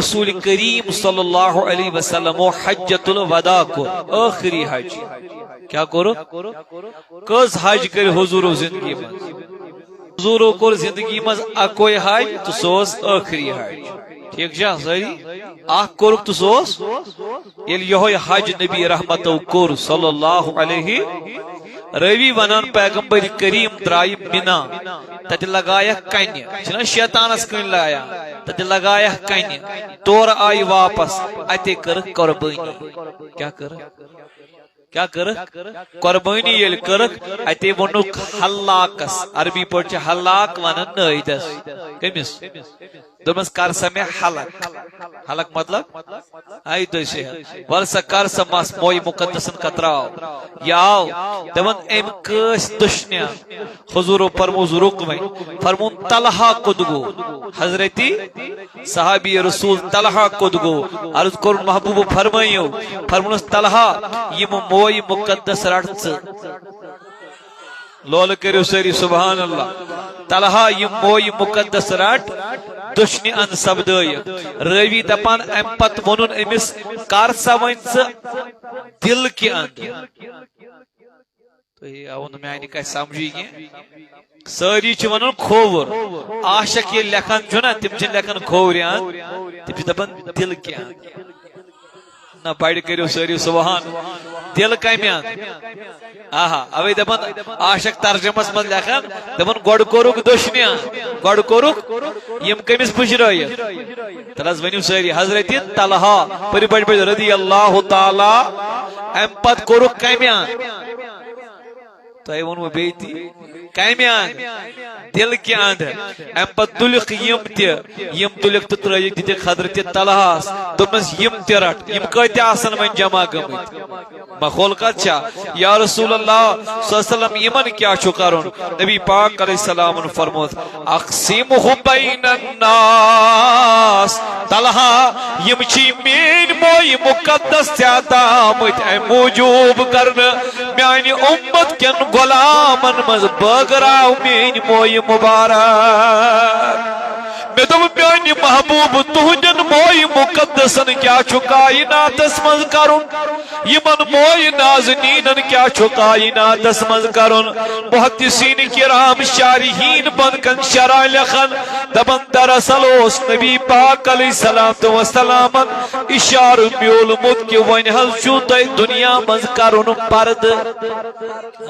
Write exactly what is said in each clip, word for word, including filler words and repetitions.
رسول کریم صلی اللہ علیہ وسلم حجۃ الوداع کوٚر، ٲخری حج۔ کیٛاہ کوٚرُکھ؟ کٔژ حج کٔرۍ حضوٗرو زندگی منٛز؟ حضوٗرو کوٚر زندگی منٛز اکوے حج تہٕ سُہ اوس ٲخری حج۔ ٹھیٖک چھا سٲری؟ اکھ کوٚرُکھ تہٕ سُہ اوس، ییٚلہِ یِہوٚے حج نبی رحمتو کوٚر صلی اللہ علیہ۔ رٲوی ونان، پیغمبر کریم درٛایہِ مِنا، تتہِ لگایکھ کنہِ، چھِنہ شیطانس کٔنۍ لایان، تتہِ لگایکھ کنہِ، تورٕ آیہِ واپس، اتے کٔرٕکھ قربٲنی۔ کیٛاہ کٔرٕکھ؟ کیٛاہ کٔرٕکھ؟ قربٲنی ییٚلہِ کٔرٕکھ، اتے ووٚنُکھ حلاقس، عربی پٲٹھۍ چھِ حلاق ونان نٲیدس۔ کٔمِس؟ دوٚپمَس، "کر سا مےٚ حلق۔" حلق مطلب؟ آے دٔسۍ ہٮ۪تھ۔ وَل سا، کر سا مَس مویہِ مُقدسَن کتراو۔ یہِ آو، دَپان، أمۍ کٲسۍ دٔچھنہِ۔ حضوٗرو فرموو، رُک وۄنۍ۔ فرمووُن، "طلحہ کوٚت گوٚو؟" حضرتی صحابی رسول طلحہ کوٚت گوٚو؟ عرض کوٚرُن، "محبوب فرمٲیِو۔" فرموونَس، "طلحہ، یِم مویہِ مُقدس رَٹ ژٕ۔" لولہٕ کٔرِو سٲری سبحان اللہ۔ طلحہ، یِم مویہِ مُقدس رَٹ، دٔچھنہِ اَنٛد سپدٲیِکھ۔ رٲوی دَپان، اَمہِ پتہٕ ووٚنُن أمِس، "کر سا وۄنۍ ژٕ دِل کہِ اَنٛد؟" تُہۍ آوٕ نہٕ میٛانہِ کَتھِ سمجھی کینٛہہ۔ سٲری چھِ وَنان کھووُر۔ عاشق ییٚلہِ لیکھان چھُ نا، تِم چھِنہٕ لیکھان کھوورِ اَنٛد، تِم چھِ دَپان دِل کہِ اَنٛد۔ نہ، بڑِ کٔرِو سٲری سبحان۔ دِل کمہِ اند؟ آہا، اوے دپان عاشق ترجمس منٛز لیکھان، دپان، "گۄڈٕ کوٚرُکھ دٔچھنہِ اند، گۄڈٕ کوٚرُکھ یِم کٔمِس پُشرٲیِتھ؟" تَلہٕ حظ ؤنِو سٲری، حضرت طلحہ، پٔرِو بڑِ بڑِ، رضی اللہ تعالیٰ، امہِ پتہٕ کوٚرُکھ کمہِ اند؟ تۄہہِ ووٚنوُ بیٚیہِ تہِ، کمہِ اند؟ دِل کہِ اند۔ امہِ پتہٕ تُلِکھ یِم تہِ، یِم تُلِکھ تہٕ ترٲیِکھ، دِتِکھ حضرت طلحہس۔ دوٚپنس، "یِم تہِ رٹ، یِم کۭتیاہ آسن وۄنۍ جمع گٔمٕتۍ؟" ماحول کتھ چھا؟ یا رسول اللہ صلی اللہ علیہ وسلم، یِمن کیٛاہ چھُ کرُن؟ نبی پاک علیہ السلامن فرموت، "اقسمہ بین الناس"، طلحہ، یِم چھی میٲنۍ مویہِ مُقدس ژےٚ عطا آمٕتۍ امہِ موٗجوٗب کرنہٕ، میانہِ اُمت کٮ۪ن غلامن منٛز بٲگراو میٲنۍ مویہِ مُبارک۔ مےٚ دوٚپ، میانہِ محبوب، تُہنٛدٮ۪ن مویہِ مُقدسن کیٛاہ چھُ کائناتس منٛز کرُن؟ یِمن مویہِ نازنیٖنن کیٛاہ چھُ کائناتس منٛز کرُن؟ محدثین کرام، شارحین بۄنہٕ کَنہِ شرح لیکھان، دپان، دراصل اوس نبی پاک علیہ الصلوۃ والسلامن اشارٕ میوٗلمُت کہِ وۄنۍ حظ چھُو تۄہہِ دُنیا منٛز کرُن پردٕ۔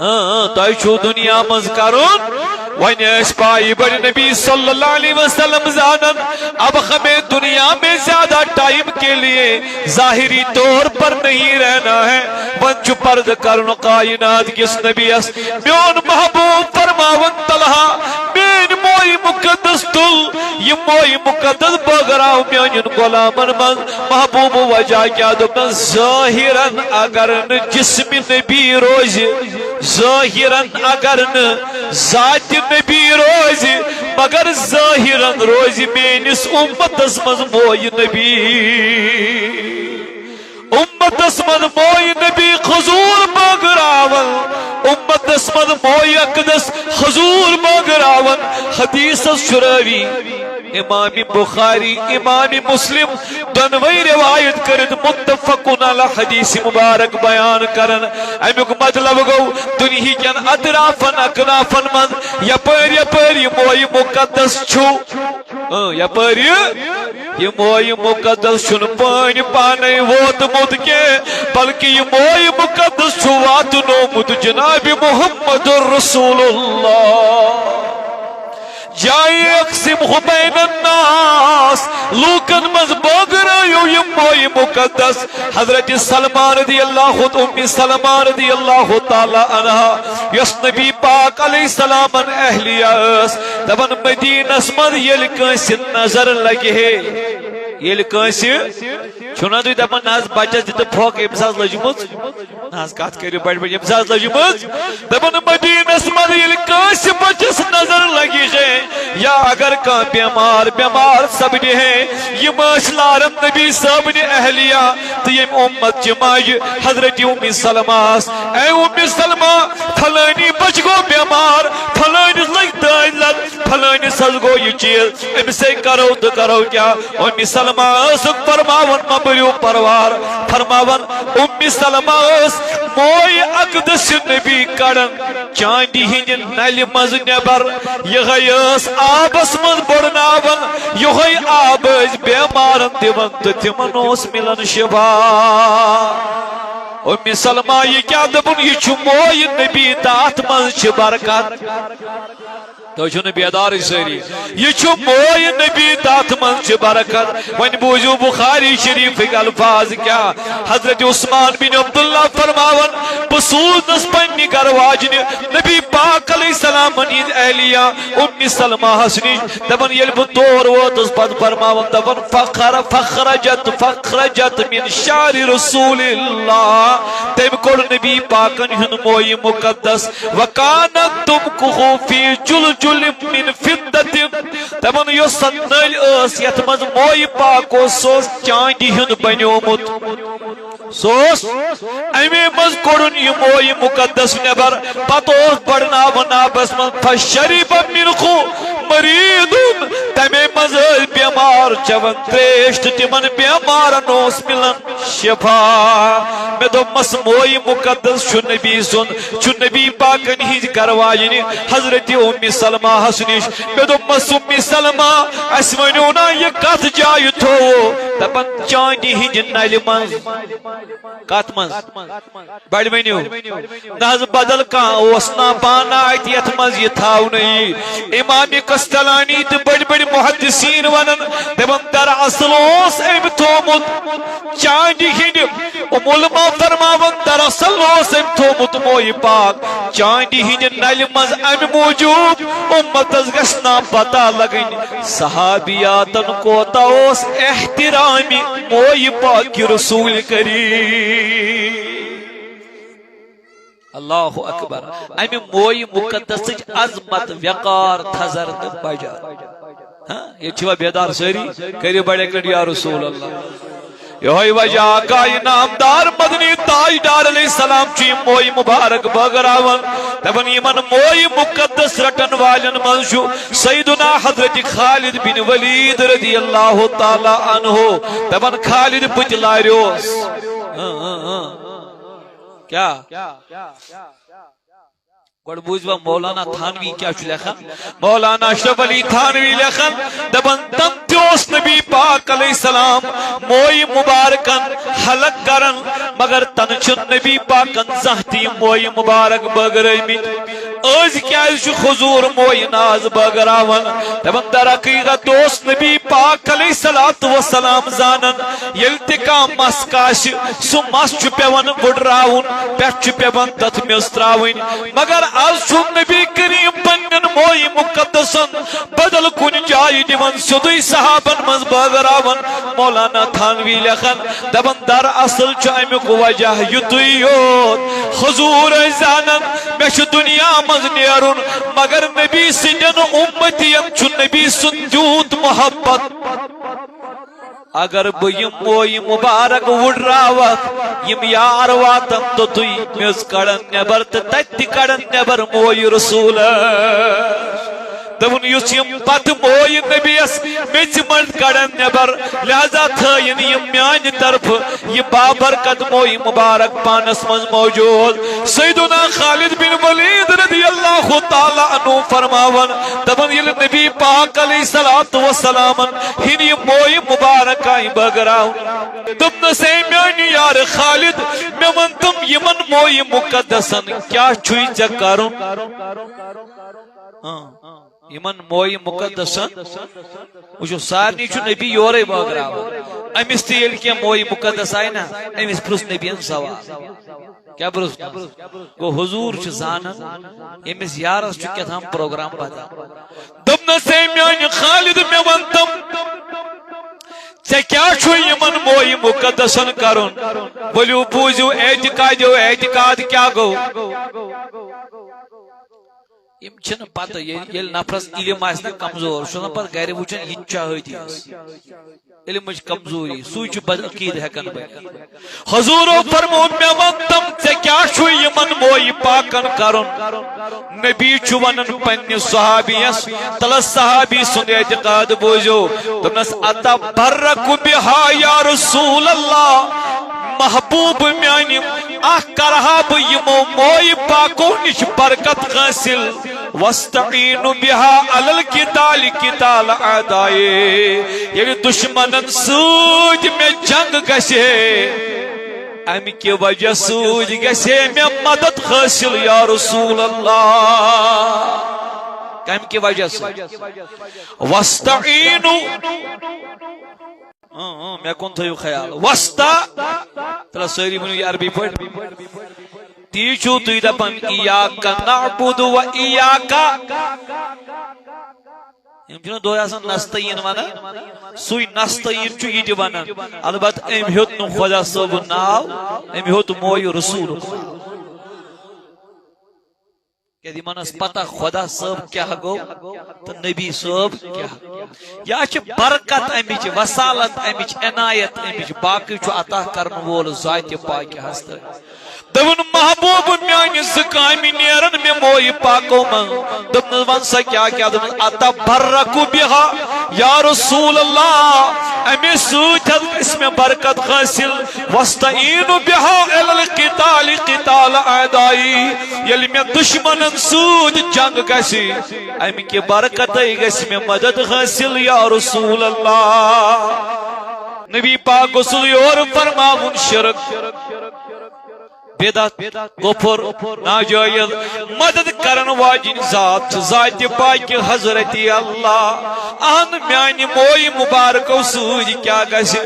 اۭں، اۭں، تۄہہِ چھُو دُنیا منٛز کرُن۔ وۄنۍ ٲسۍ پایہِ بڑِ نبی صلی اللہ علیہ وسلم زانان، اب ہمیں دنیا میں زیادہ ٹائم کے لیے ظاہری طور پر نہیں رہنا ہے۔ وۄنۍ چھُ پردٕ کرُن کائنات کِس نبیَس۔ میون محبوب فرماوان، طلحہ، میٲنۍ مویہِ مُقدس تُل، یہِ مویہِ مُقدس بٲگراو میانٮ۪ن غلامن منٛز۔ محبوب وجہ کیٛاہ؟ دوٚپنس، ظٲہِرن اگر نہٕ جسمِ نبی روزِ، ظٲہِرن اگر نہٕ ذاتِ نبی روزِ، مگر ظٲہِرن روزِ میٲنِس اُمتس منٛز مویہِ نبی۔ اُمتس منٛز مویہِ نبی حضوٗر بٲگراوان، اُمتس منٛز مویہِ اقدس حضوٗر بٲگراوان۔ حدیثس چھُ رٲوی امام بخاری، امام مسلم دۄنوَے روایت کٔرِتھ متفقن علی حدیث مبارک بیان کران۔ امیُک مطلب گوٚو، دُنہیٖکٮ۪ن اطرافن اکنافن منٛز یپٲرۍ یپٲرۍ یہِ مویہِ مُقدس چھُ، اۭں، یپٲرۍ یہِ، یہِ مویہِ مُقدس چھُنہٕ پٲنۍ پانے ووتمُت کینٛہہ، بلکہِ یہِ مویہِ مُقدس چھُ واتنومُت جناب محمد رسول اللہ۔ جائے اقسمہ بین الناس، لوٗکن منٛز بٲگرٲیِو یہِ مویہِ مُقدس۔ حضرت سلمہ رضی اللہ، ام سلمہ رضی اللہ تعالیٰ عنہا، یۄس نبی پاک علیہ السلامن اہلیہ ٲس، دپان، مدینس منٛز ییٚلہِ کٲنٛسہِ نظر لگہِ ہے، ییٚلہِ کٲنٛسہِ، چھُو نا تُہۍ دپان، نہ حظ، بچس دِتہٕ پھۄکھ، أمِس حظ لٔجمٕژ؟ نہ حظ، کتھ کٔرِو بڑِ بڑِ، أمِس حظ لٔجمٕژ۔ دپان، مدینس منٛز ییٚلہِ کٲنٛسہِ بچس نظر لگہِ ہے، یا اگر کانٛہہ بٮ۪مار بٮ۪مار سپدِ ہے، یِم ٲسۍ لاران نبی صٲبنہِ اہلیہ تہٕ ییٚمہِ اُمت چہِ ماجہِ حضرت ام سلمہ آس، اے ام سلمہ، فلٲنی بچہٕ گوٚو بٮ۪مار، فلٲنِس لٔگۍ دٲدۍ لت، فلٲنِس حظ گوٚو یہِ چیٖز، أمِس ہے کرو تہٕ کرو کیٛاہ؟ اُمِ سلمہ ٲسٕکھ فرماوان، مہ بٔرِو پروار، فرماوان، اُمِ سلمہ ٲس موے اقدس نبی کڑان چاندِ ہٕنٛدِ نلہِ منٛز نٮ۪بر، یِہوٚے ٲس آبس منٛز بوٚڑناوان، یِہوٚے آب ٲسۍ بیمارن دِوان تہٕ تِمن اوس مِلان شفا۔ اُمِ سلمہ، یہِ کیٛاہ دوٚپُن؟ یہِ چھُ موے نبی تہٕ اتھ منٛز چھِ برکت۔ تُہۍ چھِو نہٕ بیدارٕے سٲری۔ یہِ چھُ موے نبی تہٕ اتھ منٛز چھِ برکت۔ وۄنۍ بوٗزِو بخاری شریفٕکۍ الفاظ کیٛاہ۔ حضرت عثمان بن عبداللہ فرماوان، بہٕ سوٗزنَس پننہِ گرٕ واجنہِ نبی پاک علیہ السلامن ہٕنٛز اہلیہ اُمِ سلمہ ہس نِش۔ دپان، ییٚلہِ بہٕ تور ووتُس، پتہٕ فرماوان، دپان، فخر، فخرجت، فخرجت من شعر رسول اللہ۔ تٔمۍ کوٚڑ نبی پاکن ہُنٛد مویہِ مقدس۔ وکانت تمکہ فی جلجل من فضة۔ دپان، یۄس سۄ نٔلۍ ٲس، یتھ منٛز مویہِ پاک اوس، سُہ اوس چاندِ ہُنٛد بنیومُت۔ سُہ اوس اَمے منٛز کوٚڑُن یہِ مویہِ مقدس نٮ۪بر، پتہٕ اوس بڑناوان آبس منٛز، فشرب منہ مریض، تَمے منٛز ٲسۍ بٮ۪مار چٮ۪وان تریش تہٕ تِمن بٮ۪مارن اوس مِلان شفا۔ مےٚ دوٚپمس، مویہِ مقدس چھُ نبی سُنٛد، چھُ نبی پاکن ہٕنٛزِ گرٕ واجنہِ حضرت اُمِ سلمہ ہس نِش۔ مےٚ دوٚپمس، اُمِ سلمہ، اسہِ ؤنِو نا، یہِ کتھ جایہِ تھووُ؟ دپان، چاندِ ہٕنٛدِ نلہِ منٛز۔ کتھ منٛز؟ بڑٕ ؤنِو۔ نہ حظ، بدل کانٛہہ اوس نا بانہٕ اتہِ یتھ منٛز یہِ تھاونہٕ یی۔ امام قسطلانی تہٕ بٔڑۍ بٔڑۍ محدثین ونان، دپان، دراصل اوس أمۍ تھوومُت چاندِ ہٕنٛدِ، ام علماء فرماوان، دراصل اوس أمۍ تھوومُت مویہِ پاک چاندِ ہٕنٛدِ نلہِ منٛز، امہِ موٗجوٗب اُمتس گژھِ نا پتہ لگٕنۍ۔ صحابیاتن کوتاہ اوس احترامِ مویہِ پاکہِ رسول کریم۔ اللہ اکبر۔ امہِ مویہِ مقدسٕچ عظمت، وقار، تھزر تہٕ بجر۔ ہاں، ییٚتہِ چھِوا بیدار سٲری؟ کٔرِو بڑے کٔڑ یا رسول اللہ۔ یہوے وجہ آقا انعامدار مدنی تاجدار علیہ السلام چھُ یہِ مویہِ مبارک بٲگراوان۔ دپان، یِمن مویہِ مقدس رٹن والٮ۪ن منٛز چھُ سیدنا حضرت خالد بن ولید رضی اللہ تعالیٰ عنہ۔ دپان، خالد بہٕ تہِ لاریوس۔ ہاں، ہاں، ہاں۔ کیٛاہ؟ گۄڈٕ بوٗزوا مولانا تھانوی کیٛاہ چھُ لیکھان؟ مولانا اشرف علی تھانوی لیکھان، دپان، تم تہِ اوس نبی پاک علیہ السلام مویہِ مبارکن حلق کران، مگر تنہٕ چھُنہٕ نبی پاکن زانٛہہ تہِ یِم مویہِ مبارک بٲگرٲومٕتۍ۔ أزۍ کیٛازِ چھُ حضور مویہِ ناز بٲگراوان؟ دپان، در حقیقت اوس نبی پاک علیہ الصلوۃ والسلام زانان، ییٚلہِ تہِ کانٛہہ مس کاسہِ، سُہ مس چھُ پٮ۪وان وُڈراوُن، پٮ۪ٹھ چھُ پٮ۪وان تتھ میٚژ ترٛاوٕنۍ۔ مگر از چھُ نبی کریم پننٮ۪ن مویہِ مقدسن بدل کُنہِ جایہِ دِوان، سیوٚدُے صحابن منٛز بٲگراوان۔ مولانا تھانوی لیکھان، دپان، در اصل چھُ امیُک وجہ یُتُے یوت۔ حضور ٲسۍ زانان، مےٚ چھُ دُنیا منٛز نیرُن، مگر نبی سٕنٛدٮ۪ن اُمتین چھُ نبی سُنٛد تیوٗت محبت۔ اگر بہٕ یِم مویہِ مبارک وُڈراوکھ، یِم یار واتن توٚتُے، میٚژ کڑن نٮ۪بر تہٕ تتہِ تہِ کڑن نٮ۪بر مویہِ رسول۔ دوٚپُن، یُس یِم پتہٕ مویہِ نبیَس میٚژِ منٛز کڑن نٮ۪بر، لہذا تھٲیِن یِم میانہِ طرفہٕ یہِ بابرکت مویہِ مبارک پانس منٛز موجود۔ سیدنا خالد بن ولید رضی اللہ تعالیٰ عنہ فرماوان، دپان، ییٚلہِ نبی پاک علیہ الصلوۃ والسلامن ہِنٛدِ یہِ مویہِ مبارک آیہِ بٲگراونہٕ، دوٚپنس، اے میانہِ یار خالد، مےٚ وَن تم، یِمن مویہِ مقدسن کیٛاہ چھُے ژےٚ کرُن؟ ہاں۔ یِمن مویہِ مقدسن، وٕچھِو، سارنٕے چھُ نبی یورے بٲگراوان۔ أمِس تہِ ییٚلہِ کینٛہہ مویہِ مقدس آیہِ نا، أمِس پرُژھ نبیَن سوال۔ کیٛاہ پرُژھ؟ گوٚو، حضور چھُ زانان، أمِس یارس چھُ کیٛاہ تام پروگرام بدل۔ دوٚپنس، ہے میانہِ خالد، مےٚ وَن تم، ژےٚ کیٛاہ چھُے یِمن مویہِ مقدسن کرُن؟ ؤلِو بوٗزِو اعتقادیو، اعتقاد کیٛاہ گوٚو؟ یِم چھِنہٕ پتہ، ییٚلہِ، ییٚلہِ نفرس علم آسہِ نہ کمزور، سُہ چھُنہٕ پتہٕ گرِ وٕچھان، یہِ تہِ چھا حدیث۔ علمٕچ کمزوری، سُے چھُ بد عقیٖد ہٮ۪کان بٔنِتھ۔ حضوٗرو فرموو، مےٚ وَن تِم، ژےٚ کیٛاہ چھُے یِمن مویہِ پاکن کرُن؟ نبی چھُ ونان پننِس صحابیَس، تلس صحابی سُنٛد اعتقاد بوٗزِو، دوٚپنس، اتبرک بہا یا رسول اللہ، محبوب میانہِ، اکھ کرہا بہٕ یِمو مویہِ پاکو نِش برکت حٲصِل۔ واستعین بها علی القتال قتال اعدائے، ییٚلہِ دشمنن سۭتۍ مےٚ جنگ گژھِ ہے، امہِ کہِ وجہ سۭتۍ گژھِ ہے مےٚ مدد حٲصِل یا رسول اللہ۔ کمہِ کہِ وجہ سۭتۍ؟ واستعین۔ اۭں، اۭں، مےٚ کُن تھٲیِو خیال۔ وسطی۔ تَلہ سٲری ؤنِو یہِ عربی پٲٹھۍ۔ تی چھِو تُہۍ دَپان، ایاک نعبد و ایاک۔ یِم چھِنہ دۄہَے آسان نستعین وَنان؟ سُے نستعین چھُ یہِ تہِ وَنان۔ البتہ أمۍ ہیوٚت نہٕ خۄدا صٲبُن ناو، أمۍ ہیوٚت مویہِ رسوٗلُک ناو۔ کیازِ یِمن ٲس پتہ خۄدا صٲب کیٛاہ گوٚو تہٕ نبی صٲب کیٛاہ۔ یا چھِ برکت امِچ، وسالت امِچ، عنایت امِچ، باقٕے چھُ عطا کرن وول ذاتِ پاکہِ ہستہٕ۔ دوٚپُن، محبوب میانہِ زٕ کامہِ نیرن مےٚ مویہِ پاکو منٛز۔ دوٚپنس، وَن سا کیٛاہ کیٛاہ؟ دوٚپنس، اتبرک بہا یا رسول اللہ، امے سۭتۍ حظ گژھِ مےٚ برکت حٲصِل۔ واستعین بہا علی القتال قتال اعدائی، ییٚلہِ مےٚ دشمنن سۭتۍ جنگ گژھِ، امہِ کہِ برکتے گژھِ مےٚ مدد حٲصِل یا رسول اللہ۔ نبی پاک گوٚژھ یورٕ فرماوُن، شرک، بدعت، کفر، ناجائز، مدد کرن واجن ذات چھِ ذاتِ پاکہِ حضرت اللہ۔ اہن میانہِ مویہِ مبارکو سۭتۍ کیٛاہ گژھِ؟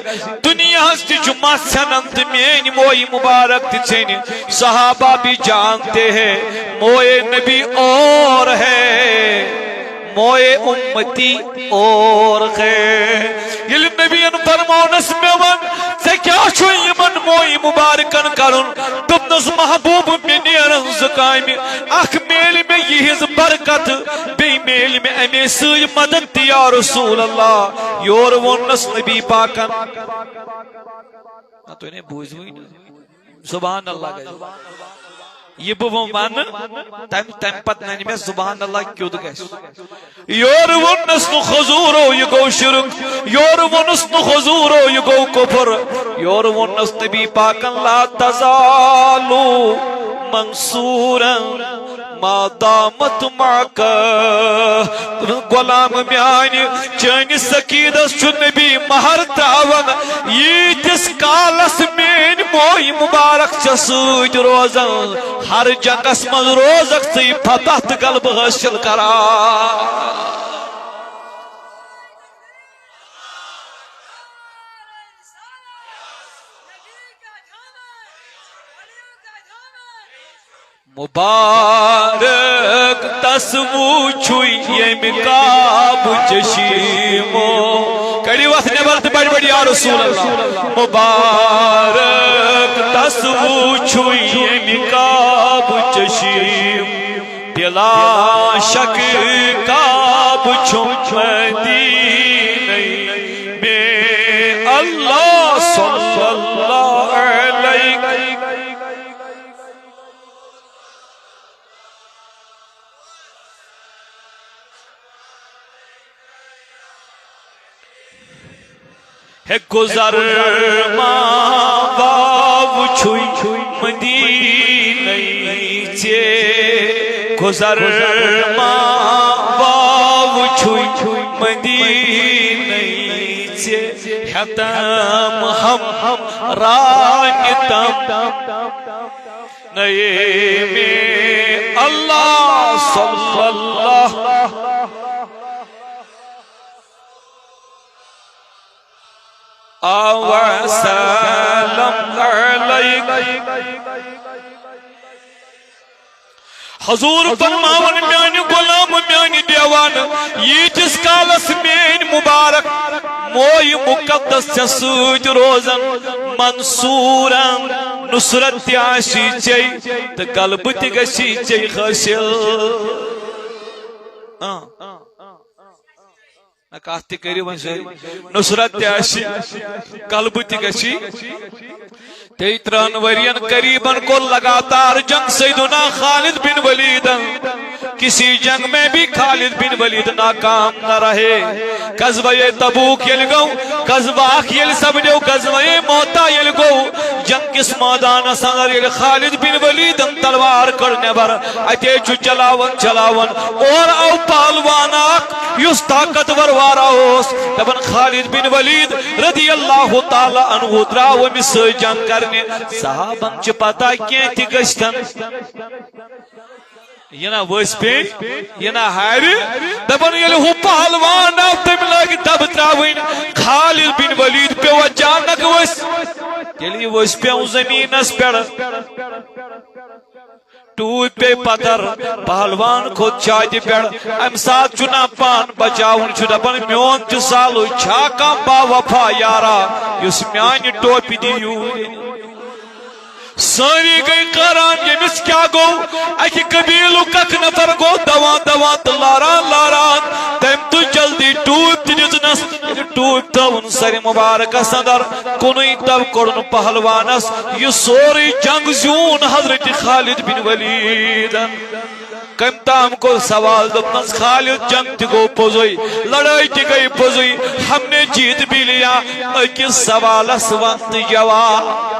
دُنیاہس تہِ چھُ مس ژھٮ۪نان تہٕ میٲنۍ مویہِ مبارک تہِ ژھیٚنہِ۔ صحابہ بھی جانتے ہیں، موئے نبی اور ہے، موئے امتی اور ہے۔ ییٚلہِ نبیَن فرمونس، مےٚ وَن، ژےٚ کیٛاہ چھُے یِمن مویہِ مبارکن کرُن؟ دوٚپنس، محبوب، مےٚ نیرن زٕ کامہِ، اکھ میلہِ مےٚ یِہٕنٛز برکت، بیٚیہِ میلہِ مےٚ اَمے سۭتۍ مدد تہِ یا رسول اللہ۔ یورٕ ووٚننس نبی پاکن۔ نہ، تُہۍ نے بوٗزوٕے نہٕ۔ سبحان اللہ گژھِ۔ یہِ بہٕ وۄنۍ وَنہٕ، تَمہِ، تَمہِ پتہٕ نَنہِ مےٚ سبحان اللہ کیُتھ گژھِ۔ یورٕ ووٚننَس نہٕ حضوٗرو، یہِ گوٚو شرک۔ یورٕ ووٚنُس نہٕ حضوٗرو، یہِ گوٚو کفر۔ یورٕ ووٚننَس نبی پاکن، لا تزالو منصورا ما دامت معک۔ غلام میانہِ، چٲنِس عقیدس چھُ نبی مہر تراوان۔ ییٖتِس کالس میٲنۍ موے مبارک ژےٚ سۭتۍ روزان، ہر جنگس منٛز روزکھ ژٕ فتح تہٕ غلبہٕ حٲصِل کران۔ مبارک تس وُچھُے ییٚمہِ کعبہٕ چشیٖمو۔ کٔڑِو اَتھ نٮ۪بر تہٕ بڑِ بڑِ یا رسول اللہ۔ مبارک تس وُچھُے ییٚمہِ کعبہٕ چشیٖم۔ بلا شک کعبہٕ چھُ مدیٖنَے مےٚ۔ اللہ صلی اللہ علیہ۔ ہے گُزر ما واو چھُے مدیٖنَے ژےٚ، گُزر ما واو چھُے مدیٖنَے ژےٚ، ہٮ۪تم ہم رانہِ تم۔ نعیم اللہ صلی اللہ وسلم علیک۔ حضور فرماون، میانہِ غلام، میانہِ دیوان، ییٖتِس کالس میٲنۍ مبارک موے مقدس ژےٚ سۭتۍ روزن، منصورن، نصرت تہِ آسی ژےٚ تہٕ غلبہٕ تہِ گژھی ژےٚ حٲصِل۔ آ۔ نہ، کتھ تہِ کٔرِو وۄنۍ سٲری۔ نصرت تہِ آسہِ، غلبہٕ تہِ گژھِ۔ تیٚیہِ ترٛہن ؤرین قریبن کوٚر لگاتار جنگ سیدنا خالد بن ولیدن۔ کسی جنگ میں بھی خالد بن ولید ناکام نہ رہے۔ غزوہ تبوک ییٚلہِ گوٚو، غزوہ اکھ ییٚلہِ سپدیو، غزوہ مؤتہ ییٚلہِ گوٚو، جنگ کِس مٲدانس اندر ییٚلہِ خالد بن ولیدن تلوار کٔڑ نٮ۪بر، اتے چھُ چلاوان چلاوان اور آو پہلوان اکھ، یُس طاقتور واریاہ اوس۔ دپان خالد بن ولید رضی اللہ تعالیٰ عنہ درٛاو أمِس سۭتۍ جنگ کرنہِ۔ صحابن چھِ پتہ کینٛہہ تہِ گٔژھتن۔ یہِ نہ ؤسۍ پیٚیہِ، یہِ نہ ہارِ۔ دپان ییٚلہِ ہُہ پہلوان آو، تٔمۍ لٲگۍ دبہٕ ترٛاوٕنۍ۔ خالد بن ولید پیوٚو اچانک ؤسۍ۔ ییٚلہِ یہِ ؤسۍ پیوٚو زٔمیٖنس پٮ۪ٹھ، ٹوٗپۍ پیٚیہِ پتھر، پہلوان کھوٚت چھاتہِ پٮ۪ٹھ۔ امہِ ساتہٕ چھُ نہ پان بچاوُن، چھُ دپان میون تہِ سالٕے چھا کانٛہہ با وفا یارا، یُس میانہِ ٹوپہِ دِیہِ یوٗرۍ۔ سٲری گٔے قٲران، ییٚمِس کیٛاہ گوٚو؟ اَکہِ قبیٖلُک اکھ نفر گوٚو دوان دوان تہٕ لاران لاران۔ تٔمۍ تُج جلدی ٹوٗپۍ تہِ دِژنَس۔ ییٚلہِ ٹوٗپۍ تھٲوٕن سرِ مُبارکس اندر، کُنُے دب کوٚڑُن پہلوانس۔ یہِ سورُے جنگ زیوٗن حضرت خالد بن ولیدن۔ کٔمۍ تام کوٚر سوال، دوٚپنَس، خالد، جنگ تہِ گوٚو پوٚزُے، لڑٲے تہِ گٔے پوٚزُے، ہم نے جیت بھی لیا۔ أکِس سوالس وَن تہٕ جواب۔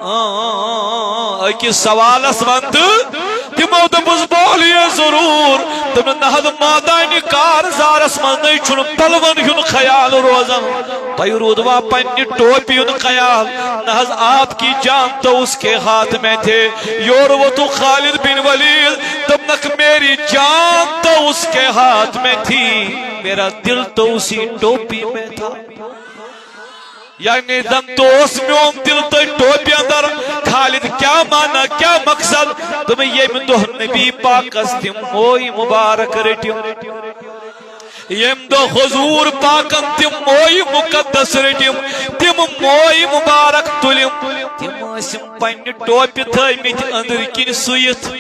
اۭں، أکِس سوالس وَن تہٕ۔ تِمو دوٚپُس، بولیے ضروٗر۔ دوٚپُن، نہ حظ، مٲدانہِ کارزارس منٛز نَے چھُنہٕ پلون ہُنٛد خیال روزان۔ تۄہہِ روٗدوا پننہِ ٹوپہِ ہُنٛد خیال؟ نہ حظ، آپ کی جان تو اس کے ہاتھ میں تھے۔ یورٕ ووٚتھُن خالد بن ولید، دوٚپنکھ، میری جان تو اس کے ہاتھ میں تھی، میرا دل تو اسی ٹوپی میں تھا۔ یعنی زن تو اوس میون دل تٔتھۍ ٹوپہِ اندر۔ خالد، کیٛاہ معنی، کیٛاہ مقصد؟ دوٚپُن، ییٚمہِ دۄہ نبی پاکس تِم موے مبارک رٔٹِم، ییٚمہِ دۄہ حضور پاکن تِم موے مقدس رٔٹِم، تِم موے مبارک تُلِم، تِم ٲسِم پننہِ ٹوپہِ تھٲومٕتۍ أنٛدٕرۍ کِنۍ سُوِتھ۔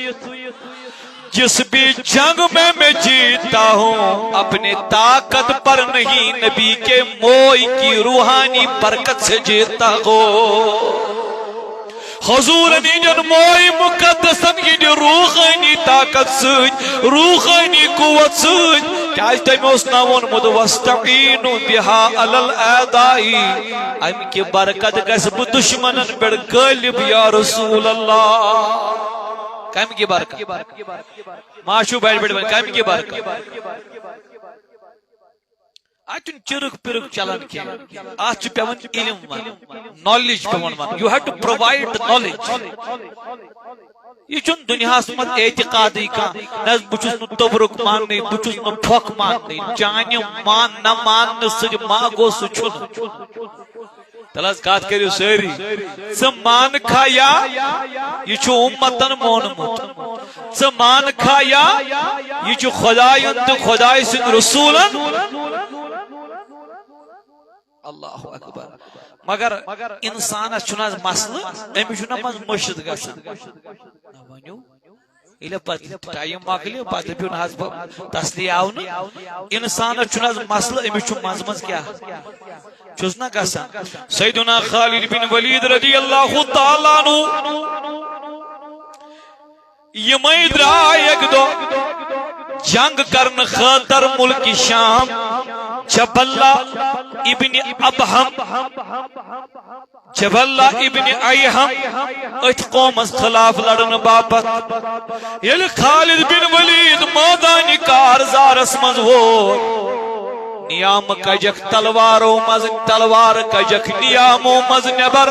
جس بھی جنگ میں میں جیتا ہوں، اپنی طاقت پر نہیں، نبی کے موے کی روحانی برکت سے جیتا ہوں۔ حضورن ہٕنٛدٮ۪ن موے مقدسن ہٕنٛدِ روحٲنی طاقت سۭتۍ، روحٲنی قوت سۭتۍ، کیٛازِ تٔمۍ اوس نہ ووٚنمُت، "واستعینوا بها علی الاعداء"، اَمہِ کہِ برکت گژھِ بہٕ دُشمنن پٮ۪ٹھ غٲلب، یا رسول اللہ۔ کَمہِ کہِ برکت؟ ما چھُ بڑِ بڑِ وۄنۍ کَمہِ کہِ برکت؟ اَتہِ چھُنہٕ چِرٕکھ پِرٕکھ چلان کینٛہہ۔ اَتھ چھُ پٮ۪وان علم وَنُن، knowledge پٮ۪وان وَنُن۔ You have to provide the knowledge۔ یہِ چھُنہٕ دُنیاہَس منٛز اعتقادٕے کانٛہہ۔ نہ حظ، بہٕ چھُس نہٕ توٚبرُک ماننٕے، بہٕ چھُس نہٕ پھۄکھ ماننٕے۔ چانہِ مان نہ ماننہٕ سۭتۍ ما گوٚو، سُہ چھُنہٕ۔ تیٚلہِ حظ کتھ کٔرِو سٲری۔ ژٕ مان کھا یا یہِ چھُ اُمتن مونمُت۔ ژٕ مان کھا یا یہِ چھُ خۄدایَن تہٕ خۄداے سٕنٛدۍ رسوٗلن۔ اللہ اکبر۔ مگر انسانس چھُنہٕ حظ مسلہٕ، أمِس چھُنہ منٛز مٔشِتھ گژھان۔ نہ ؤنِو۔ ییٚلہِ پتہٕ ٹایم مۄکلہِ، پتہٕ پیوٚن حظ بہٕ تسلی آو نہٕ۔ انسانس چھُنہٕ حظ مسلہٕ، أمِس چھُ منٛزٕ منٛزٕ کیٛاہ چھُس نہ گژھان۔ سیدنا خالد بن ولید رضی اللہ تعالیٰ عنہ، یِمے درٛاے اکہِ دۄہ جنگ کرنہٕ خٲطرٕ مُلکہِ شام، جبلہ ابن ابہم۔ جبلہ ابن ایہم أتھۍ قومس خلاف لڑنہٕ باپتھ۔ ییٚلہِ خالد بن ولید مٲدانِ کارزارس منٛز ووت، نیام کجکھ تلوارو منٛز، تلوار کجکھ نیامو منٛز نٮ۪بر۔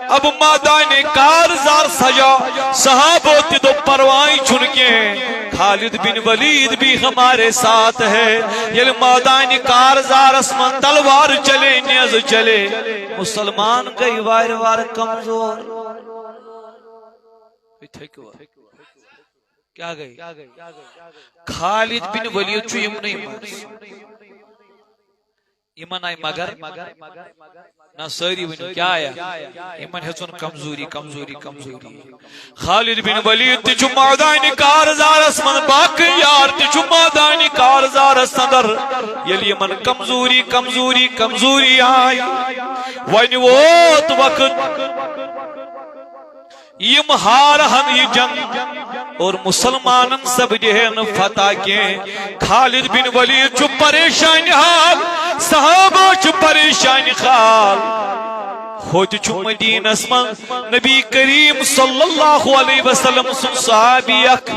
اب مٲدانِ کارزار سجا، صحابو تہِ دوٚپ، پرواے چھُنہٕ کینٛہہ، خالد بن ولید بھی ہمارے ساتھ ہے۔ ییٚلہِ مٲدانِ کارزارس منٛز تلوار چلے، نیزٕ چلے، مسلمان گٔے وارٕ وارٕ کمزور۔ یہِ تھٔکۍ وۄنۍ۔ کیٛاہ گٔے؟ خالد بن ولید چھُ یِمنٕے منٛز۔ یِمن آیہِ مگر نہ، سٲری ؤنِو، کیٛاہ آیا؟ یِمن ہیٚژُن کمزوری، کمزوری، کمزوری۔ خالد بن ولید تہِ چھُ مٲدانِ کارزارس منٛز، باقٕے یار تہِ چھُ مٲدانِ کارزارس اندر۔ ییٚلہِ یِمن کمزوری، کمزوری، کمزوری آیہِ، وۄنۍ ووت وقت، یِم ہارہن یہِ جنگ اور مسلمانن سپدِہے نہٕ فتح کینٛہہ۔ خالد بن ولید چھُ پریشان حال، صحابہ چھِ پریشان حال۔ ہوٚتہِ چھُ مدینس منٛز نبی کریم صلی اللہ علیہ وسلم سُنٛد صحابی اکھ۔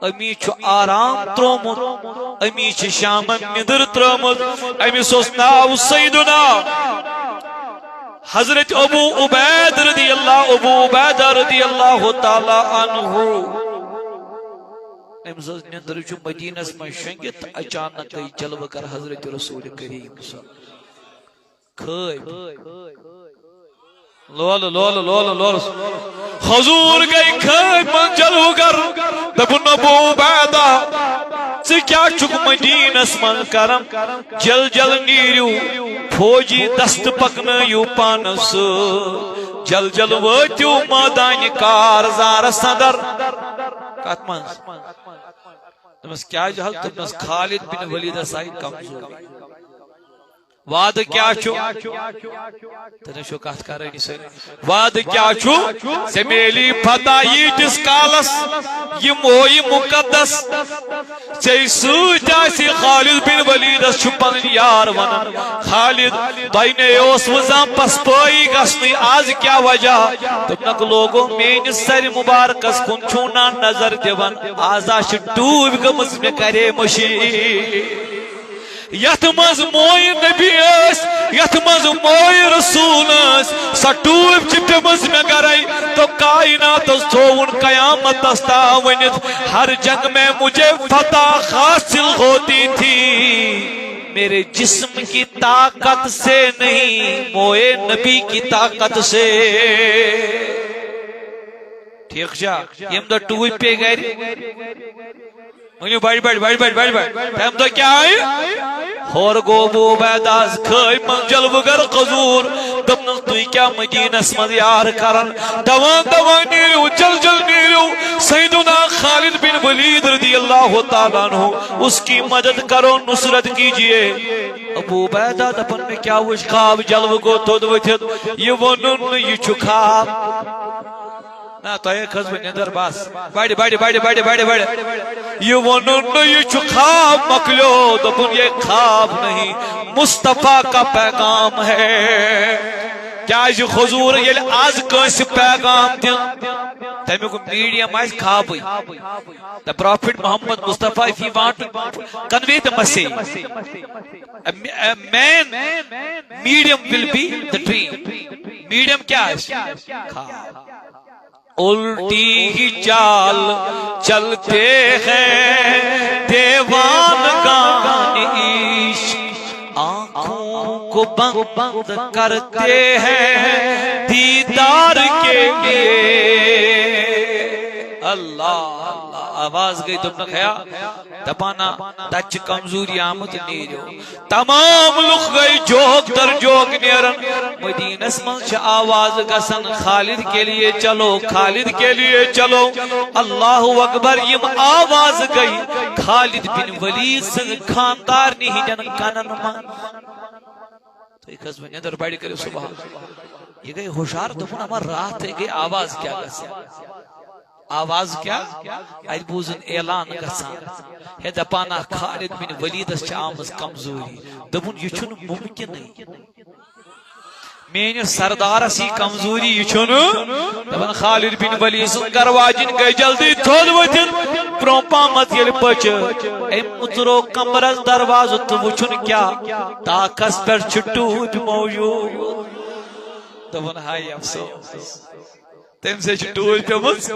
أمِس چھُ آرام ترٛوومُت، أمِس چھِ شامن نِندٕر ترٛٲومٕژ۔ أمِس اوس ناو سیدنا حضرت ابو عبید رضی اللہ، ابو عبیدہ رضی اللہ تعالیٰ عنہ۔ أمۍ سٕنٛز نِندٕر چھُ مدینس منٛز شۄنٛگِتھ، اچانک گٔے جلوٕ گر حضرت رسول کریم صلی اللہ علیہ وسلم۔ کھٲج۔ لولہٕ، لولہٕ، لولہٕ، لولہٕ۔ حضور گٔے کھٲج منٛز جلوٕ گر۔ دوٚپُن، ابو عبیدہ، ژٕ کیٛاہ چھُکھ مدینس منٛز کران؟ جل جل نیٖرِو، فوجی دست پکنٲیِو پانس سۭتۍ۔ جل جل وٲتِو مٲدانِ کارزارس اندر۔ کتھ منٛز؟ دوٚپمس، کیٛازِ حض؟ دوٚپمس، خالد بن ولید ہسا آیہِ کمزوری۔ وعدٕ کیٛاہ چھُ؟ تُہۍ نہ چھِو کتھ کرٲنی سٲری۔ وعدٕ کیٛاہ چھُ؟ ژےٚ میلی فتح ییٖتِس کالس یہِ مویہِ مُقدس ژےٚ سۭتۍ آسہِ۔ خالد بن ولیدس چھُ پنٕنۍ یار ونان، خالد، تۄہہِ نے اوسوٕ زانٛہہ پسپٲیی گژھنٕے، از کیٛاہ وجہ؟ دوٚپنکھ، لوگو، میٲنِس سرِ مبارکس کُن چھُو نا نظر دِوان؟ از ہا چھِ ٹوٗپۍ گٔمٕژ، مےٚ کرے مٔشیٖد۔ یتھ منٛز مویہِ نبی ٲسۍ، یتھ منٛز مویہِ رسول ٲسۍ، سۄ ٹوٗپۍ چھِ پیمٕژ مےٚ گرے۔ تو کائناتس تھووُن قیامتس تام ؤنِتھ، ہر جنگ میں مجھے فتح حاصل ہوتی تھی، میرے جسم کی طاقت سے نہیں، موئے نبی کی طاقت سے۔ ٹھیک چھا؟ یم دۄہ ٹوٗپۍ پیٚیہِ گرِ۔ ؤنِو، بڑِ، بڑِ، بڑِ، بڑِ، بڑِ، بڑِ۔ تَمہِ دۄہ کیٛاہ آیہِ؟ ہورٕ گوٚو ابو عبیدہ، از کھٲج منٛز جلوٕ گر قزوٗر۔ دوٚپنَس، تُہۍ کیٛاہ مدیٖنس منٛز یار کران؟ دوان، دوان نیٖرِو، جل جل نیٖرِو۔ سیدنا خالد بن ولید رضی اللہ تعالیٰ عنہ، اس کی مدد کرو، نصرت کیجیے۔ ابو عبیدہ دپان، مےٚ کیٛاہ وُچھ خواب، جلوٕ گوٚو تھوٚد ؤتھِتھ۔ یہِ ووٚنُن نہٕ، یہِ چھُ خواب۔ نہ، تۄہے کھٔژوٕ نٮ۪نٛدٕر بس۔ بڑِ، بڑِ، بڑِ۔ یہِ ووٚنُن نہٕ، یہِ چھُ خواب، مۄکلیو۔ دوٚپُن، یہ خواب نہیں، مصطفیٰ کا پیغام ہے۔ کیٛازِ حضوٗر ییٚلہِ از کٲنٛسہِ پیغام دِن، تَمیُک میٖڈیم آسہِ خوابٕے۔ The Prophet Muhammad Mustafa, if you want to convey the message, a, a man medium will be the dream. Medium کیٛاہ آسہِ؟ خواب۔ الٹی ہی چال چلتے ہیں دیوانگان عشق، آنکھوں کو بند کرتے ہیں دیدار کے لیے۔ اللہ، اللہ، آواز گئی تم نے کھیا۔ دپانا، تتہِ چھِ کمزوری آمٕژ، نیٖرِو۔ تمام لُکھ گٔے جوک در جوک نیران۔ مدینس منٛز چھِ آواز گژھان، خالد کے لیے چلو، خالد کے لیے چلو۔ اللہ اکبر، یِم آواز گٔے خالد بن ولید سٕنٛز خاندارنہِ ہٕنٛدٮ۪ن کنن منٛز۔ تُہۍ کھٔژوٕ نٮ۪نٛدٕر، بڑِ کٔرِو سبحان۔ یہِ گٔے ہُشار، دوٚپُن، اما راتھ گٔے آواز کیٛاہ گژھِ؟ آواز کیٛاہ؟ اَتہِ بوٗزُن اعلان گژھان۔ ہے دپان، اکھ خالد بن ولیدس چھِ آمٕژ کمزوری۔ دوٚپُن، یہِ چھُنہٕ مُمکِنٕے۔ میٲنِس سردارس یی کمزوری، یہِ چھُنہٕ۔ دپان، خالد بن ولید سٕنٛز گرٕ واجِنۍ گٔے جلدی تھوٚد ؤتھِتھ۔ برونٛہہ پہمتھ ییٚلہِ پٔچ، أمۍ مُژروو کمرس دروازٕ تہٕ وُچھُن کیٛاہ، تاکس پٮ۪ٹھ چھِ ٹوٗپۍ موجود۔ دوٚپُن، ہاے افسوس۔ تٔمۍ سٕے چھِ ٹوٗپۍ پیمٕژ۔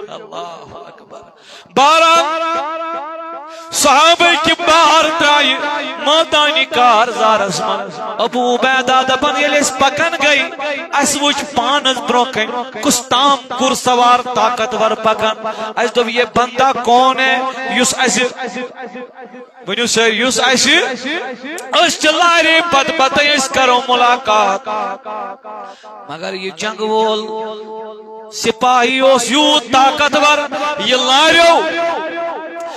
اللہ اکبر۔ بارہ صحابہ کہِ بار ترایہِ مٲدانِ کارزارس منٛز۔ ابو عبیدہ دپان، ییٚلہِ أسۍ پکان گٔے، اسہِ وُچھ پانس برونٛہہ کنہِ کُس تام گُر سوار طاقتور پکان۔ اسہِ دوٚپ، یہ بندہ کون ہے یُس اسہِ ؤنِو سٲری، یُس اَسہِ، أسۍ چھِ لارے پتہٕ پتَے، أسۍ کرو مُلاقات۔ مگر یہِ جنگ وول سپاہی اوس یوٗت طاقتور، یہِ لاریو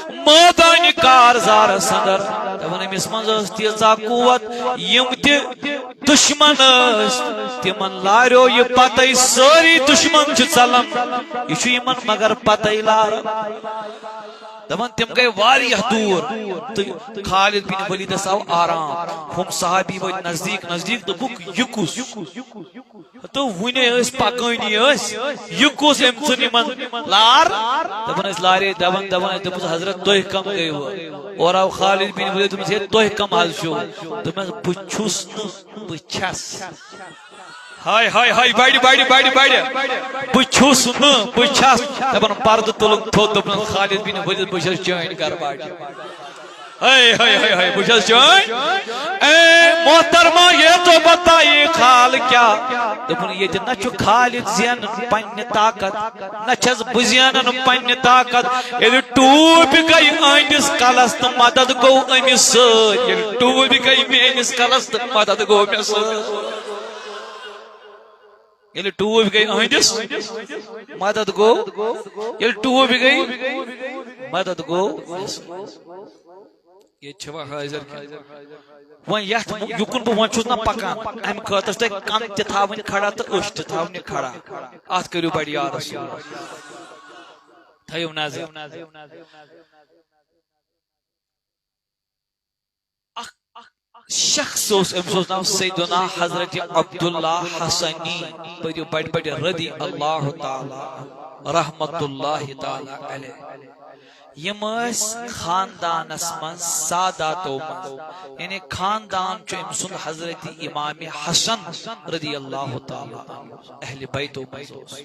مٲدانہِ کارزارس اندر۔ دپان، أمِس منٛز ٲس تیٖژاہ قوت، یِم تہِ دشمن ٲسۍ، تِمن لاریو یہِ پتَے، سٲری دشمن چھِ ژلان، یہِ چھُ یِمن مگر پتَے لاران۔ دپان، تِم گٔے واریاہ دوٗر، تہٕ خالد بن ولید آو آرام۔ ہُم صحابی وٲتۍ نزدیٖک نزدیٖک، دوٚپُکھ، یہِ کُس؟ تہٕ وُنے ٲسۍ پکٲنی ٲسۍ، یہِ کُس؟ أمۍ ژھُن یِمن لار۔ دپان ٲسۍ لارے، دپان، دپان ٲسۍ، دوٚپُس، حضرت، تُہۍ کم گٔیوٕ؟ اورٕ آو خالد بن ولید، دوٚپمَس، ہے، تُہۍ کم حظ چھِو؟ دوٚپمَس، بہٕ چھُس نہٕ، بہٕ چھَس۔ ہاے، ہاے، ہاے، بڑِ، بڑِ، بڑِ، بڑِ۔ بہٕ چھُس نہٕ، بہٕ چھَس۔ دپان، پردٕ تُلُن تھوٚد، دوٚپنَس، خالد بن ولید، بہٕ چھَس چٲنۍ گرٕ واجِنۍ۔ ہاے، ہاے، ہاے، ہاے، بہٕ چھَس چٲنۍ۔ اے محترمہ، یہ تو بتائیے، حال کیا؟ دوٚپُن، ییٚتہِ نہ چھُ خالد زینان پننہِ طاقت، نہ چھَس بہٕ زینان پننہِ طاقت۔ ییٚلہِ ٹوٗپۍ گٔے أہنٛدِس کلس تہٕ مدد گوٚو أمِس سۭتۍ، ییٚلہِ ٹوٗپۍ گٔے میٲنِس کلس تہٕ مدد گوٚو مےٚ سۭتۍ۔ ییٚلہِ ٹوٗپۍ گٔے أہنٛدِس، مدد گوٚو۔ ییٚلہِ ٹوٗپۍ گٔے، مدد گوٚو۔ ییٚتہِ چھِ وۄنۍ حٲضِر کینٛہہ۔ وۄنۍ یَتھ یُکُن بہٕ وۄنۍ چھُس نہ پَکان، اَمہِ خٲطرٕ چھِ تۄہہِ کَن تہِ تھاوٕنۍ کھڑا تہٕ أچھ تہِ تھاونہِ کھڑا۔ اَتھ کٔرِو بڑِ یا رسول اللہ۔ تھٲیِو نظر۔ اکھ شخص اوس، أمِس اوس ناو سیدنا حضرت عبداللہ حسنی، پٔرِو بڑِ بڑِ، رضی اللہ تعالیٰ عنہ، رحمت اللہ تعالیٰ علیہ۔ یِم ٲسۍ خاندانس منٛز ساداتو منٛز، یعنی خاندان چھُ أمۍ سُنٛد حضرت امام حسن رضی اللہ تعالیٰ عنہ، اہل بیتو منٛز اوس۔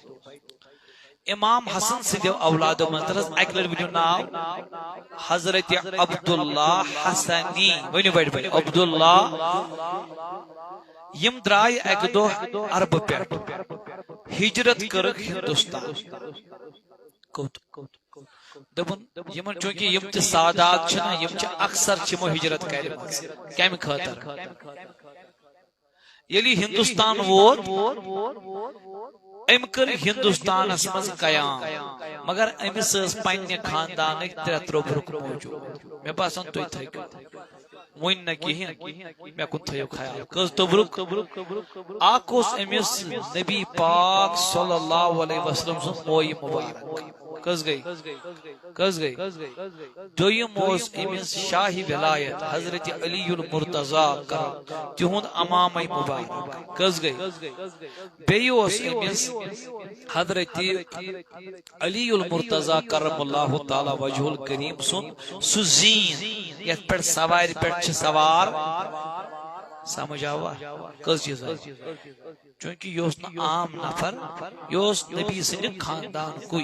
امام حسن سٕنٛدیو اولادو منٛز، تَلہٕ حظ اَکہِ لَٹہِ ؤنِو ناو، حضرت عبداللہ حسنی، ؤنِو بڑِ بڑِ، عبداللہ۔ یِم درٛایہِ اَکہِ دۄہ عربہٕ پٮ۪ٹھ، ہجرت کٔرٕکھ ہندوستان۔ کوٚت؟ دوٚپُن، یِمن چوٗنٛکہِ یِم تہِ سادات چھِنہ، یِم چھِ اکثر چھِ یِمو ہجرت کَرِمٕژ۔ کَمہِ خٲطرٕ؟ ییٚلہِ یہِ ہندوستان ووت، أمۍ کٔر ہندوستانس منٛز قیام، مگر أمِس ٲس پننہِ خاندانٕکۍ ترٛےٚ توٚبرُک موجود۔ مےٚ باسان، تُہۍ تھٲیِو وُنہِ نہ کِہیٖنۍ، مےٚ کُن تھٲیِو خیال۔ کٔژ توٚبرُک؟ اکھ اوس أمِس نبی پاک صلی اللہ علیہ وسلم سُنٛد مویہِ مبارک۔ کٔژ گٔے؟ کٔژ گٔے؟ دوٚیِم اوس أمِس شاہہِ ولایت حضرت علی المرتضیٰ کرم، تِہُنٛد امامے مبارک۔ کٔژ گٔے؟ بیٚیہِ اوس أمِس حضرت علی المرتضیٰ کرم اللہ تعالیٰ وجہ الکریم سُنٛد سُہ زیٖن، یَتھ پٮ۪ٹھ سوارِ پٮ۪ٹھ چھِ سوار۔ سمجھ آوا؟ کٔژ چیٖز آیہِ؟ چوٗنٛکہِ یہِ اوس نہٕ عام نفر، یہِ اوس نبی سٕنٛدِ خاندانکُے۔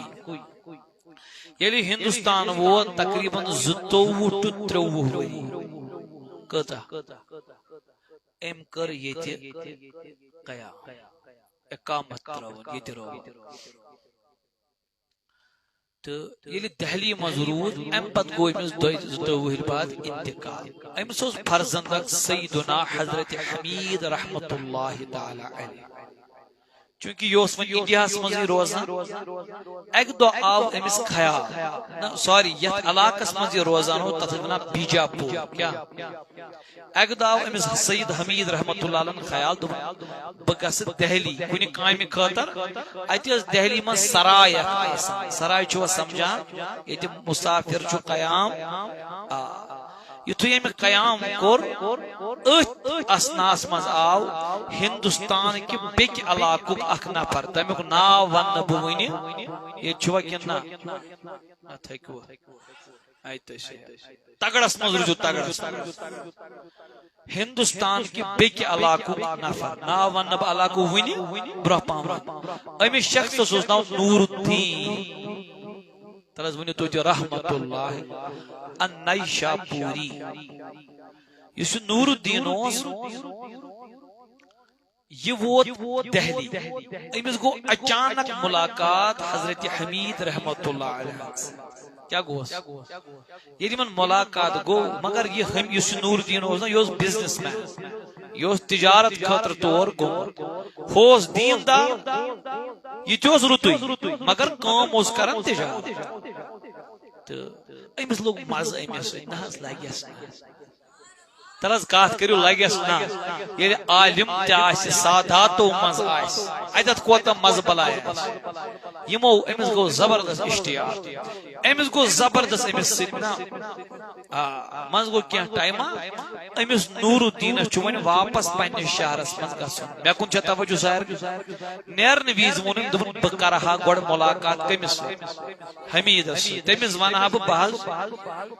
ییٚلہِ ہندوستان ووت، تقریباً زٕتووُہ ٹُو ترٛوٚوُہ ؤری۔ کۭژاہ؟ أمۍ کٔر ییٚتہِ قیام، اقامت ترٲوٕن، ییٚتہِ رووُن۔ تہٕ ییٚلہِ دہلی منٛز روٗد، اَمہِ پتہٕ گوٚو أمِس دۄیہِ زٕتووُہٕرۍ بعد انتقال۔ أمِس اوس فرزند اکھ سیدنا حضرت حمید رحمت اللہ تعالیٰ علیہ۔ چوٗنٛکہِ یہِ اوس وۄنۍ انڈیاہس منٛزٕے روزان، اکہِ دۄہ آو أمِس خیال، نہ، سوری، یتھ علاقس منٛز یہِ روزان اوس، تتھ ٲسۍ ونان بیجاپور۔ کیٛاہ؟ اکہِ دۄہ آو أمِس سید حمید رحمت اللہ علیہ خیال، دوٚپُن، بہٕ گژھٕ دہلی کُنہِ کامہِ خٲطرٕ۔ اتہِ ٲس دہلی منٛز سراے اکھ آسان۔ سراے چھُوا سمجھان؟ ییٚتہِ مسافر چھُ قیام۔ آ۔ یُتھُے أمۍ قیام کوٚر، أتھۍ اثناہس منٛز آو ہندوستان کہِ بیٚکہِ علاقُک اکھ نفر، تمیُک ناو ونہٕ نہٕ بہٕ وُنہِ، ییٚتہِ چھُوا کِنہٕ نہ؟ اتھ ہیٚکِو۔ اتہِ تُہۍ چھِو۔ تگڑس منٛز روٗزِو، تگڑس منٛز۔ ہندوستان کہِ بیٚکہِ علاقُک نفر، ناو ونہٕ نہٕ بہٕ علاقُک وُنہِ، برونٛہہ پہم ونہٕ۔ أمِس شخصس اوس ناو نور الدین۔ تَلہٕ حظ ؤنِو تُہۍ تہِ، رحمت اللہ النیشاپوری۔ یُس یہِ نور الدین اوس، یہِ ووت دہلی۔ أمِس گوٚو اچانک ملاقات حضرت حمید رحمت اللہ علیہ۔ کیٛاہ گوس؟ ییٚلہِ یِمن ملاقات گوٚو، مگر یہِ ہم-، یُس یہِ نور الدین اوس نا، یہِ اوس بزنس مین، یہِ اوس تجارت خٲطرٕ تور گوٚمُت، ہُہ اوس دیندار، یہِ تہِ اوس رُتُے، مگر کٲم اوس کران تجارت۔ تہٕ أمِس لوٚگ مزٕ أمِس سۭتۍ، نہ حظ لگٮ۪س نہٕ۔ تَلہٕ حظ کَتھ کٔرِو، لگٮ۪س نہ۔ ییٚلہِ عالم تہِ آسہِ، ساداتو منٛز آسہِ، اَتٮ۪تھ کوتاہ مَزٕ بَلاے آسہِ۔ یِمو، أمِس گوٚو زبردست اشتیاق، أمِس گوٚو زبردست أمِس سۭتۍ نہ۔ آ، منٛزٕ گوٚو کینٛہہ ٹایما، أمِس نور الدینَس چھُ وۄنۍ واپس پننِس شہرس منٛز گژھُن۔ مےٚ کُن چھا توجہ سارنٕے؟ نیرنہٕ وِزِ ووٚن أمۍ، دوٚپُن، "بہٕ کرٕ ہا گۄڈٕ مُلاقات کٔمِس سۭتۍ؟" حمیدس سۭتۍ۔ تٔمِس ونہٕ ہا بہٕ، بہٕ حظ۔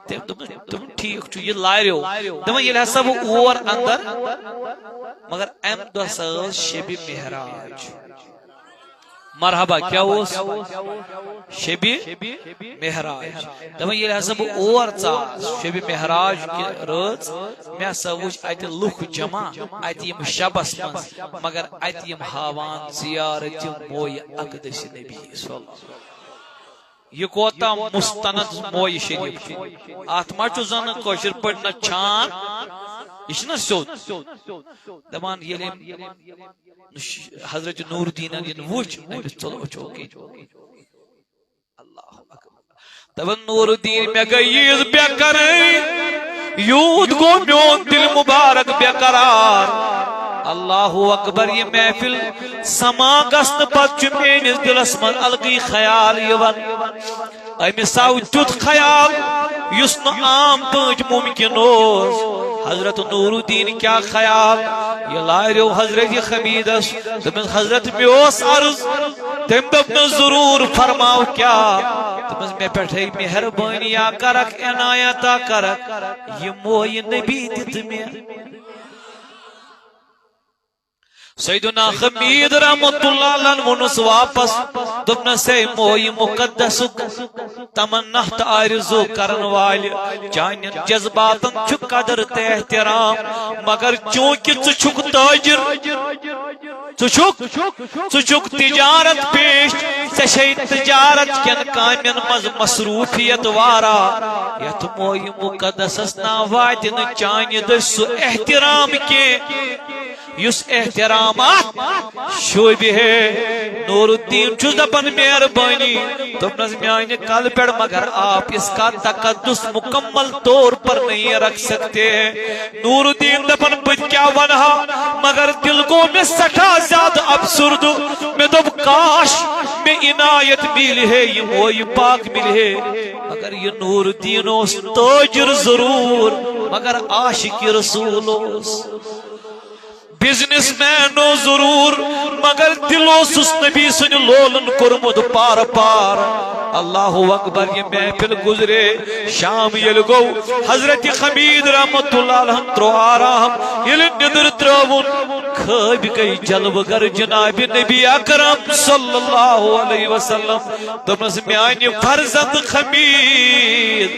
تٔمۍ دوٚپُن، دوٚپُن، "ٹھیٖک چھُ، یہِ لاریو۔" دَپان، ییٚلہِ ہسا بہٕ اور اندر، مگر امہِ دۄہ سا ٲس شبِ معراج۔ مرحبا، کیٛاہ اوس؟ شبِ معراج۔ دَپان، ییٚلہِ ہسا بہٕ اور ژاس، شبِ معراج کہِ رٲژ، مےٚ ہسا وٕچھ اتہِ لُکھ جمع، اتہِ یِم شبس منٛز، مگر اتہِ یِم ہاوان زیارت مویہِ اقدس نبی صلی اللہ علیہ وسلم۔ یہِ کوتاہ مستند مویہِ شریف چھُ۔ اتھ ما چھُ زن کٲشِر پٲٹھۍ نہ چھان، یہِ چھُنہ سیوٚد۔ دپان ییٚلہِ أمۍ حضرت نور الدینن یِن وُچھ، أمِس ژوٚل أچھو کِنۍ۔ اللہ اکبر۔ دپان نور الدین، مےٚ گٔے عیٖد بے قرٲری، یوٗت گوٚو میون دل مبارک بے قرار۔ اللہ اکبر، یہِ محفل سما گژھنہٕ پتہٕ چھُ میٲنِس دِلس منٛز الگٕے خیال یِوان۔ أمِس آو تیُتھ خیال یُس نہٕ عام پٲٹھۍ ممکن اوس۔ حضرت نور الدین کیٛاہ خیال؟ یہِ لاریو حضرت حمیدس، دوٚپمس، "حضرت، مےٚ اوس عرض۔" تٔمۍ دوٚپ، "نہٕ، ضروٗر، فرماو کیٛاہ؟" دوٚپمس، "مےٚ پٮ۪ٹھے مہربٲنی یا کرکھ، عنایتا کرکھ، یہِ مویہِ نبی دِتہٕ مےٚ۔" سیدنا حمید رحمت اللہ علیہ ووٚنُس واپس، دوٚپنس، "ہے مویہِ مقدسُک تمنا تہٕ آرزو کرن والہِ، چانٮ۪ن جذباتن چھُ قدر تہٕ احترام، مگر چونکہ ژٕ چھُکھ تاجر، ژٕ چھُکھ، ژٕ چھُکھ تجارت پیش، ژےٚ چھے تجارت کٮ۪ن کامٮ۪ن منٛز مصروفیت واریاہ، یتھ مویہِ مقدسس نہ واتہِ نہٕ چانہِ دٔسۍ سُہ احترام کینٛہہ یُس احترامات شوبہِ ہے۔" نور الدین چھُس دپان، مہربٲنی۔ دوٚپنس، میانہِ کلہٕ پٮ۪ٹھ مگر آپ اس کا تقدس مکمل طور پر نہیں رکھ سکتے ہیں۔ نور الدین دپان، بہٕ تہِ کیٛاہ ونہٕ ہا، مگر دل گوٚو مےٚ سٮ۪ٹھاہ زیادٕ افسردٕ۔ مےٚ دوٚپ، کاش مےٚ عنایت میلہِ ہے، یہِ مویہِ پاک میلہِ ہے۔ مگر یہِ نور الدین اوس تاجر ضروٗر، مگر عاشق رسول اوس۔ بزنس مین اوس ضرور، مگر دل اوسُس نبی سٕنٛدِ لولن کوٚرمُت پار پار۔ اللہ اکبر، یہِ محفل گزرے۔ شام ییٚلہِ گوٚو، حضرت حمید رحمت اللہ علیہ ترٛوو آرام۔ ییٚلہِ نیٚدٕر ترٛٲوُن، خٲبۍ گٔے جلوٕ گر جناب نبی اکرم صلی اللہ علیہ وسلم۔ دوٚپنس، میانہِ فرزند حمید،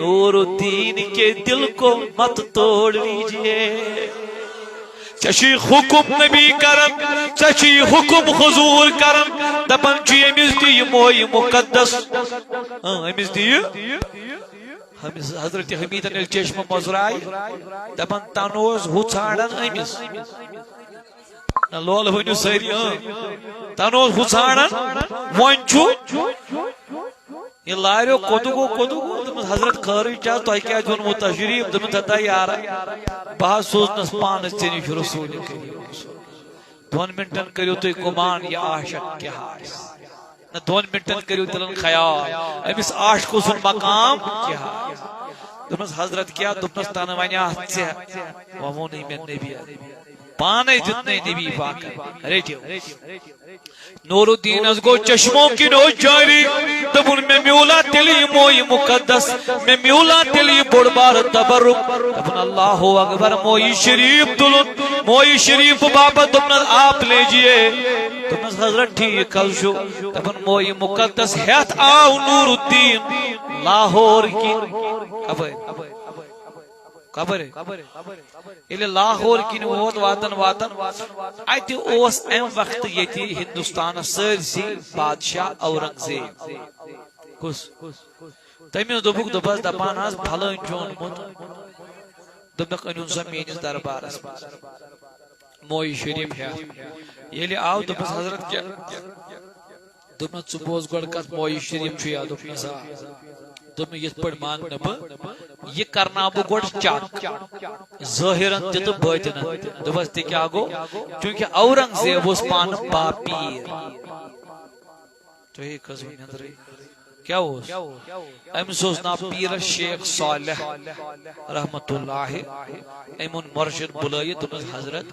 نور الدین کے دل کو مت توڑ لیجیے۔ ژےٚ چھُے حُکُم نبی کران، ژےٚ چھُے حُکُم حضوٗر کران، دپان چھُ، أمِس دِ یہِ مویہِ مُقدس۔ اۭں، أمِس دِ یہِ۔ أمِس حضرت حمیدن ییٚلہِ چشمہٕ مۄزرایہِ، دپان، تَنہٕ اوس ہُہ ژھانڈان أمِس۔ نہ، لولہٕ ؤنِو سٲری، اۭں۔ تَنہٕ اوس ہُہ ژھانڈان، وۄنۍ چھُ۔ یہِ لاریو، کوٚت گوٚو، کوٚت گوٚو؟ دوٚپمَس، حضرت خٲرٕے چھا؟ تۄہہِ کیٛازِ ووٚنمُت تشریٖف؟ دوٚپمَس، ہتا یارا، بہٕ حظ سوزنَس پانَس ژےٚ نِش رسوٗلِ کریم۔ دۄن منٹن کٔرِو تُہۍ گُمان، یہِ عاشق کیٛاہ آسہِ۔ نہ، دۄن منٹن کٔرِو دِلن خیال، أمِس عاشقہٕ سُنٛد مقام کیٛاہ آسہِ۔ دوٚپمَس، حضرت کیٛاہ؟ دوٚپمَس، تَنہٕ وَنہِ اَتھ ژےٚ، وۄنۍ ووٚنُے مےٚ نبی۔ پانے دیُت نے نبی پاکن۔ رٔٹِو۔ نور الدینس گوٚو چشمو کِنۍ اوس جٲری۔ دوٚپُن، مےٚ میوٗلا تیٚلہِ یہِ مویہِ مُقدس، مےٚ میوٗلا تیٚلہِ یہِ بوٚڑ بارٕ تبرک۔ دوٚپُن، اللہ اکبر، مویہِ شریف تُلُن، مویہِ شریف باپتھ۔ دوٚپنس، آپ لیجیے۔ دوٚپنس، حضرت، ٹھیٖک حظ چھُ۔ دوٚپُن، مویہِ مُقدس ہٮ۪تھ آو نور الدین لاہور کِنۍ۔ کپٲرۍ؟ خبر۔ ییٚلہِ لاہور کِنۍ ووت واتان واتان، اتہِ اوس امہِ وقتہٕ ییٚتہِ ہندوستانس سٲرسٕے بادشاہ اورنگزیب۔ کُس؟ تٔمِس دوٚپُکھ، دوٚپس، دپان حظ، فلٲنۍ چھُ اوٚنمُت۔ دوٚپنکھ، أنِو سا میٲنِس دربارس منٛز۔ مویہِ شریف ہٮ۪تھ۔ ییٚلہِ آو، دوٚپنس، حضرت کیٛاہ؟ دوٚپنس، ژٕ بوز گۄڈٕ کتھ، مویہِ شریف چھُ یا؟ دوٚپنس، آ۔ دوٚپنس، یِتھ پٲٹھۍ مانہٕ نہٕ بہٕ، یہِ کرناو بہٕ گۄڈٕ چیک، ظٲہِرن تہِ تہٕ بٲطِنن۔ دوٚپس، تہِ کیٛاہ گوٚو؟ چوٗنٛکہِ اورنگزیب اوس پانہٕ باپیٖر۔ تُہی کھٔژوٕ نیٚنٛدرٕے۔ کیٛاہ اوس؟ أمِس اوس ناو پیٖرس شیخ صالح رحمتہ اللہ۔ أمۍ اوٚن مرشد بُلٲیِتھ، دوٚپنس، حضرت،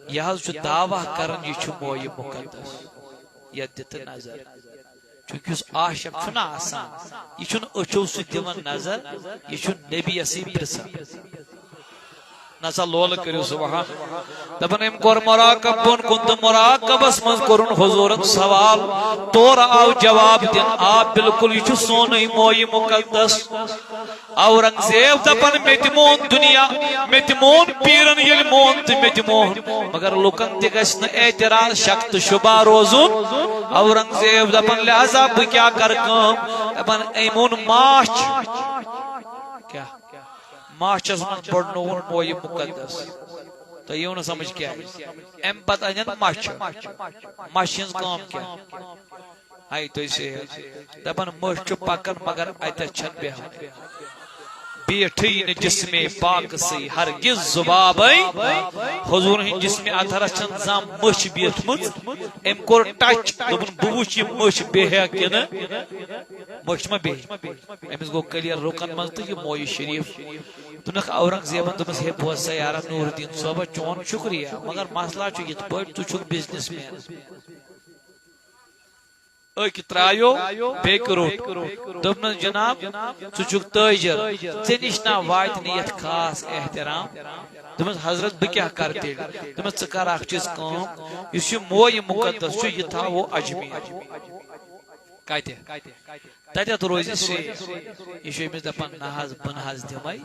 یہِ حظ چھُ دعویٰ کران، یہِ چھُ مویہِ مُقدس۔ یتھ دِ تہٕ نظر۔ چوٗنٛکہِ یُس عاشق چھُنہ آسان، یہِ چھُنہٕ أچھو سۭتۍ دِوان نظر، یہِ چھُ نبیَسٕے پرٛژھان۔ نسا لولہٕ کٔرِو سبحان۔ دپان أمۍ کوٚر مراقب بۄن کُن تہٕ مراقبس منٛز کوٚرُن حضوٗرن سوال۔ تورٕ آو جواب دِنہٕ، آ بِلکُل، یہِ چھُ سونُے مویہِ مُقدس۔ اورنگزیب دپان، مےٚ تہِ مون دُنیا، مےٚ تہِ مون پیٖرن ییٚلہِ مون تہٕ مےٚ تہِ مون، مگر لُکن تہِ گژھِ نہٕ اعتراض، شک تہٕ شبہ روزُن۔ اورنگزیب دپان، لہذا بہٕ کیٛاہ کرٕ کٲم؟ دپان، أمۍ اوٚن ماچھ۔ کیٛاہ؟ ماچھس منٛز بوٚڑنووُن مویہِ مُقدس۔ تۄہہِ یِیو نہٕ سمجھ کیٛازِ؟ امہِ پتہٕ انن مچھِ۔ مچھِ ہٕنٛز کٲم کیٛاہ؟ ہاے تُہۍ سے دپان مٔچھ چھُ پکان مگر اتٮ۪تھ چھنہٕ بیہوان۔ بیٹھٕے نہٕ جسمے پاکسٕے ہرگز زُبابے۔ حضور ہٕنٛدۍ جسمِ اطہرس چھنہٕ زانٛہہ مٔچھ بیٖٹھمٕژ۔ أمۍ کوٚر ٹچ، دوٚپُن، بہٕ وٕچھ یہِ مٔچھ بیہیا کِنہٕ۔ مٔچھ ما بیہہِ؟ أمِس گوٚو کلیر لُکن منٛز تہٕ یہِ مویہِ شریف۔ دوٚپنکھ اورنگزیبن، دوٚپمس، ہے بوز سا یارا نور الدین صٲبہ، چون شُکریہ، مگر مسلہٕ چھُ یِتھ پٲٹھۍ، ژٕ چھُکھ بزنس مین۔ أکۍ ترٛایو، بیٚکۍ روٚٹ۔ دوٚپنَس، جناب، ژٕ چھُکھ تٲجر، ژےٚ نِش نا واتہِ نہٕ یَتھ خاص احترام۔ دوٚپمَس، حضرت، بہٕ کیٛاہ کَرٕ تیٚلہِ؟ دوٚپمَس، ژٕ کَر اَکھ چیٖز کٲم، یُس یہِ مویہِ مُقدس چھُ، یہِ تھاوو اجمیر۔ کَتہِ؟ تَتٮ۪تھ روزِ safe۔ یہِ چھُ أمِس دَپان، نہ حظ، بہٕ نہ حظ دِمَے۔